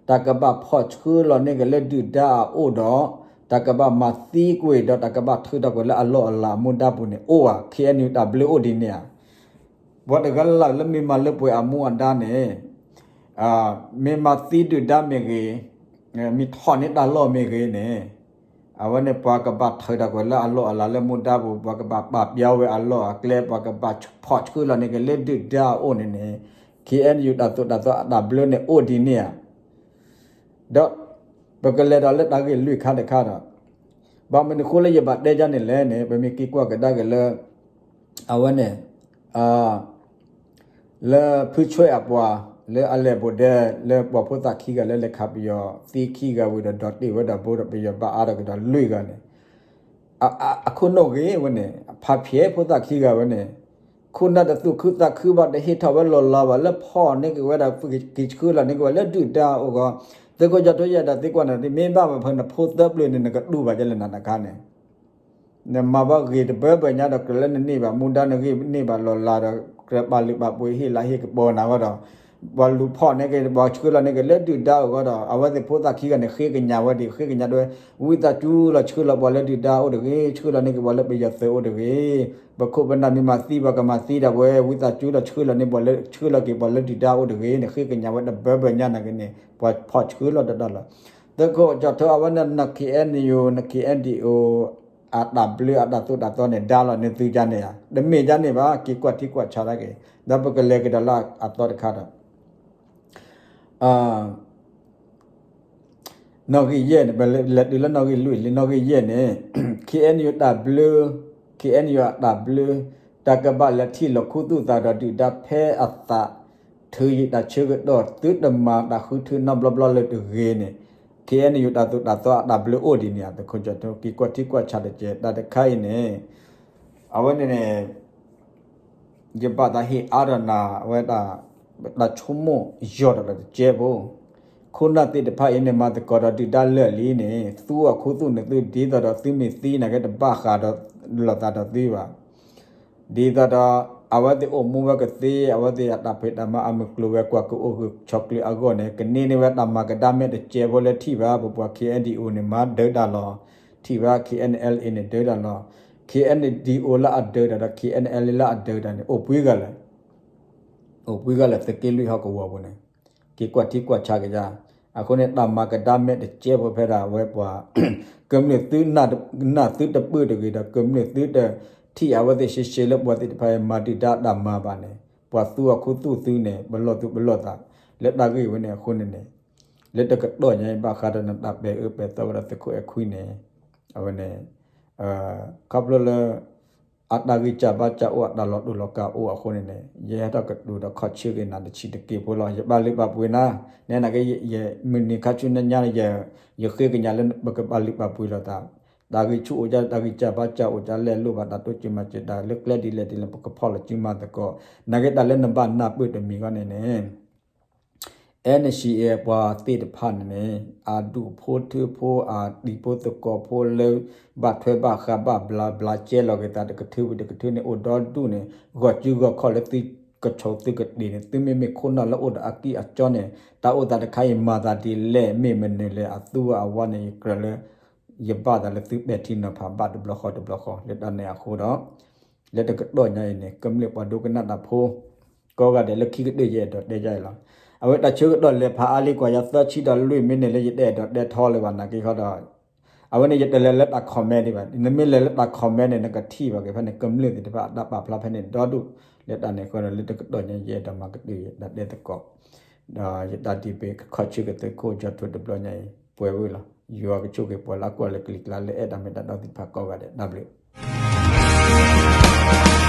တၢ်ကဘၣ်ဖီၣ်ဆှၢလီၤန့ၢ်က့ၤလၢဒုၣ်ဒါအအိၣ်ဒီး တၢ်ကဘၣ်မၤသံကွံာ်ဒီး တၢ်ကဘၣ်ထုးထီၣ်ကွံာ်လၢအလီၢ်အလၤအမူဒါပူၤန့ၣ်အိၣ်ဧါ. ခ့ၣ်အဲၣ်ယူၣ် တၢ်ဘျၢအိၣ်ဒ်န့ၣ်ဧါ. ပှၤတဂၤလၢ်လၢမ့ၢ်မၤလၢပှဲၤအမူအဒါန့ၣ် မ့ၢ်မၤသံဒုၣ်ဒါမ့ၢ်ဂ့ၤ, မ့ၢ်ထီၣ်န့ၢ်တၢ်လီၢ်မ့ၢ်ဂ့ၤန့ၣ်, အဝဲန့ၣ်ပှၤကဘၣ်ထုးထီၣ်ကွံာ်လၢအလီၢ်အလၤလၢမူဒါပူၤ, ပှၤကဘၣ်ပာ်ပျီဝဲအလီၢ်အကျဲ, ပှၤကဘၣ်ဖီၣ်ဆှၢလီၤန့ၢ်က့ၤလၢဒုၣ်ဒါအအိၣ်န့ၣ်န့ၣ်, ခ့ၣ်အဲၣ်ယူၣ် တၢ်သိၣ်တၢ်သီအတၢ်ဘျၢန့ၣ်အိၣ်ဒ်န့ၣ်ဧါ. ဒီး ပကလဲၤဒီးလၢတၢ်ဂ့ၢ်လွံၢ်ခါတခါဒီး ဘၣ်မနုၤအဃိလၢယဘၣ်တဲဒ်န့ၣ်လဲၣ်န့ၣ် ပမ့ၢ်က့ၤကွၢ်ကဒါက့ၤလၢ အဝဲန့ၣ် လၢဖုဆွဲၣ်အပှၤ လၢအလဲၤဘူးဒဲ လၢပှၤဖိသၣ်ခံဂၤလၢလဲၤခးပယီၤသံခံဂၤဝံၤဒီး ဒိးတ့ၢ်ဝဲဒၣ်ဘိဒီးပယီၤဘၣ်အါထီၣ်ကဒီးလွံၢ်ဂၤန့ၣ် အခိၣ်နူာ်ဂ့ၤဝဲန့ၣ် အဖးဖျဲးဖိသၣ်ခံဂၤဝဲန့ၣ် ခိၣ်နၢ်တသူၣ်ခုသးခုဘၣ် တဟ့ၣ်ထီၣ်ဝဲလီၤလးဘၣ် လၢဖီၣ်န့ၢ်က့ၤဝဲဒၣ် က့ၤဆှၢလီၤန့ၢ်က့ၤဝဲလၢဒုၣ်ဒါအအိၣ်ဂီၢ်, သုးခိၣ်ကၠီၣ်ထိ ယအဲၣ်ဒိးသံကွၢ်နၤ မ့ၢ်ဘၣ်မးဖဲနဖိသၢပျၢၤန့ၣ် နကတူၢ်ဘၣ်ကဲလဲၣ်နၤတခါန့ၣ် နမၤဘၣ်ဂ့ၤတဘၢဘၢညါဒီး ကြၢးလၢနန့ၢ်ဘၣ်မူဒါ နဂ့ၢ်န့ၢ်ဘၣ်လီၤလးဒီး ကြၢးပာ်လုၢ်ပာ်ပှ့ၤဟ့ၣ်လၤဟ့ၣ်ကပီၤနၤဝဲဒီး ပှၤလူၤဖီၣ်န့ၢ်က့ၤ ပှၤဆှၢလီၤန့ၢ်က့ၤလၢဒုၣ်ဒါအအိၣ်ဂီၢ်ဒီး အဝဲသ့ၣ်ဖိသၣ်ခံဂၤန့ၣ် ဃ့ကညးဝဲဒၣ် ဃ့ကညးဒၣ်ဝဲ ဝံသးစူၤလီၤဆှၢလီၤပှၤလၢဒုၣ်ဒါအိၣ်တဂ့ၤ, ဆှၢလီၤန့ၢ်က့ၤပှၤလၢပယီၤသုးအိၣ်တဂ့ၤ, ပခိၣ်ပနၢ်မ့ၢ်မၤသံပှၤကမၤသံဒၣ်ဝဲ ဝံသးစူၤလီၤဆှၢလီၤန့ၢ်ပှၤလၢ ဆှၢလီၤက့ၤပှၤလၢဒုၣ်ဒါအိၣ်တဂ့ၤန့ၣ် ဃ့ကညးဝဲတဘၢဘၢညါနာ်က့န့ၣ် ပှၤဖီၣ်ဆှၢလီၤတဒီလီၤ. သုးခိၣ်ကၠီၣ်ထိ အဝဲန့ၣ် န ခ့ၣ်အဲၣ်ယူၣ် န ခ့ၣ်အဲၣ်ယူၣ် အတၢ်ဘျၢအတၢ်သိၣ်တၢ်သီန့ၣ် ဒါလီၤန့ၢ်သုဒ်န့ၣ်ဧါ, တမ့ၢ်ဒ်န့ၣ်ဘၣ် က့ၤကွၢ်ထံကွၢ်ဆးဒၣ်က့ၤ, ဒီးပကလဲၤကဒီးလၢအသီတခါဒီး နီၣ်ဂံၢ်ယဲၢ်န့ၣ် ပလဲၤတုၤလၢနီၣ်ဂံၢ်လွံၢ်လံ နီၣ်ဂံၢ်ယဲၢ်န့ၣ် ခ့ၣ်အဲၣ်ယူၣ် တၢ်ဘျၢ, ခ့ၣ်အဲၣ်ယူၣ် အတၢ်ဘျၢ, တၢ်ကဘၣ်လဲၤထံၣ်လီၤခူသူၣ်သးဒီးဒုၣ်ဒါဖဲအသး ထုးယံာ်တၢ်ဆၢကတီၢ် သုတမၤတၢ်ဃုထၢနီတဘျီဘျီလၢၤတဂ့ၤန့ၣ် ခ့ၣ်အဲၣ်ယူၣ် တၢ်သိၣ်တၢ်သီအတၢ်ဘျၢအိၣ်ဒ်န့ၣ်ဧါ. သုးခိၣ်ကၠီၣ်ထိ က့ၤကွၢ်ထံကွၢ်ဆးတက့ၢ်. တၢ်တခါအံၤန့ၣ် အဝဲန့ၣ်န့ၣ် ယဘၣ်သးဟ့ၣ်အါထီၣ်နၤ အဝဲဒၣ် တၢ်ဆိကမိၣ်ယိာ်ဒီးတကဲဖိ, ခိၣ်နၢ်သ့ၣ်တဖၣ်အံၤန့ၣ် မၤသကိးဒီးဒုၣ်ဒါလၢာ်လံန့ၣ် သူအီၤခူသူၣ်န့ၣ်သု ဒ်သိးဒီးသုမ့ၢ်သံနာ်က့ တဘၣ်ဃးဒီးလိာ်သးဒီးသုဘၣ်. ဒ်သိးဒီး အဝဲသ့ၣ်အိၣ်မူဝဲကသ့ အဝဲသ့ၣ်အတၢ်ဖံးတၢ်မၤအမုၢ်ကျိၤဝဲၤကွာ်ကအိၣ်ဂၢၢ်ဆိးကျၢၤအဂီၢ်န့ၣ် ကန့ၢ်န့ၢ်ဝဲတၢ်မၤကဒါမဲာ်တကဲဖိလၢထံၣ်ဘၣ် ပပှၤ ခ့ၣ်အဲၣ်ယူၣ်န့ၣ် မၤဒၢးတၢ်လီၤ. ထံၣ်ဘၣ် ခ့ၣ်အဲၣ်ယူၣ်န့ၣ် ဒၢးတၢ်လီၤ. ခ့ၣ်အဲၣ်ယူၣ် လၢအဒၢးတၢ်ဒီး ခ့ၣ်အဲၣ်ယူၣ် လၢအဒၢးတၢ်န့ၣ် အိၣ်ပှဲၤဂၤလဲၣ် အိၣ်ပှဲၤဂၤလဲၣ် သုးက့လွံၢ်ဟီၣ်ကဝီၤပူၤန့ၣ် က့ၤကွၢ်ထံကွၢ်ဆးက့ၤယၤ. အဃိန့ၣ် တၢ်မၤကဒါမဲာ်တကဲဖိဖဲဒၣ်အဝဲပှၤ ကမျၢၢ်သု နၢ်သုတပၢၢ်တဂ့ၤဒီး ကမျၢၢ်သုတထံၣ်အဝဲသ့ၣ်ရှဲရှဲလၢပှၤသ့ၣ်တဖၣ်အံၤ မၤဒုၣ်ဒါတၢ်မၤဘၣ်န့ၣ် ပှၤသူအီၤခူသူၣ်သုန့ၣ် ပလီၢ်သူပလီၢ်သး လၢတၢ်ဂ့ၢ်ဝဲန့ၣ်အဃိန့ၣ်န့ၣ် လၢတကတီၢ်ညါအံၤ ဘၣ်ဃးဒီးနတၢ်ပဲာ်အၢပဲာ်သီဝဲဒၣ်သုးခိၣ်အဲၣ်ခွံန့ၣ် အဝဲန့ၣ် ခီဖျိလၢ အတၢ်ဂံၢ်စၢ်ဘါစၢ်အိၣ် အတၢ်လီၤတူာ်လီၤကာ်အိၣ်အဃိန့ၣ်န့ၣ် ယဟဲထီၣ်ကတိၤဒီးခီၣ်ဆၢက့ၤနၤတဆံးတက့ၢ်ဖိလီၤ. ယပာ်လုၢ်ပာ်ပှ့ၤနၤ နဲနာ်က့ ယမုၢ်နံၤခါဆူညါညါန့ၣ် ယဃ့ကညးလၢပကပာ်လုၢ်ပာ်ပှ့ၤလိာ်သး တၢ်ဂံၢ်ဆူၣ်အိၣ်ဒ် တၢ်ဂံၢ်စၢ်ဘါစၢ်အိၣ်ဒ် လဲၤလိၣ်ဘၣ်တၢ်တိစၢၤမၤစၢၤတၢ်လၢကျဲဒ်လဲၣ်ဒ်လဲၣ် ပကဖီၣ်လိာ်စုမၤသကိး နာ်က့တၢ်လၢနဘၣ်နၢ်ပၢၢ်တမံၤဂီၢ်န့ၣ်န့ၣ် NCA ပှၤသ့ၣ်တဖၣ်န့ၣ်န့ၣ် အဒူၣ်ဖိထၢဖိ အတံၤဖိသကိးဖိလၢ ဘၣ်ထွဲဘၣ်ဃးဘၣ်ဘျးဘျးကဲလီၤက့ၤသးတကထုးဝံၤတကထုးန့ၣ် အိၣ်ဒီဒူၣ်န့ၣ် ဂီၤစုဂီၤခီၣ်လၢသုကဆိးသုကတ့ၢ်န့ၣ် သုမ့မ့ၢ်ခိၣ်နၢ်လၢအိၣ်ဒီးအကံၢ်အစီန့ၣ် တၢ်အိၣ်သးတခါအံၤမၤသးဒ်လဲၣ် မ့ၢ်မနုၤလဲၣ် အသူအဝါန့ၣ် ယကြၢးလၢ ယဘၣ်သးလၢသုပဲာ်ထံနီၤဖးဘၣ်တဘျီဃီတဘျီဃီ လၢတၢ်န့ၣ်အဃိဒီး လၢတကတီၢ်ညါအံၤန့ၣ် ကမျၢၢ်ပှၤဒိကနၣ်တၢ်ဖိ ကိးဂၤဒဲးလၢခံကတၢၢ်ယအဲၣ်ဒိးတဲယါအံၤလီၤ. အဝဲတၢ်ဆၢကတီၢ်လဲၤဖးအါလံကွၢ်ယၤသၢဆံဒီးလွံၢ်မံးနံးလၢယတအဲၣ်ဒိးတဲထီလၢၤဘၣ်နာ်က့ခီဒီး အဝဲန့ၣ်ယတလဲၤလၢတၢ် comment ဒံးဘၣ်. နမ့ၢ်လဲၤလၢတၢ် comment န့ၣ် နကထံၣ်ဘၣ်က့ၤဖဲန့ၣ် ကမျၢၢ်သ့ၣ်တဖၣ်အတၢ်ပာ်ဖျါဖဲန့ၣ်ဒီဒူၣ် လၢတၢ်န့ၣ်အဃိဒီး လၢတကတီၢ်ညါယအဲၣ်ဒိးမၤကတၢၢ်ယတၢ်တဲသကိး ဒီးယတၢ်ဒံးဘၣ်ကခီၣ်ဆၢက့ၤသုးခိၣ်ကၠီၣ်ထိၣ်တဘျီညါအံၤ ပှဲၤဝဲလီၤ. ယွၤကဆိၣ်ဂ့ၤပှၤလၢအကွၢ်လၢကလံၤကျါလၢအဲၣ်တၢ်မ့ၢ်တၢ်တီသ့ၣ်တဖၣ်ကိးဂၤဒဲး တၢ်ဘျုး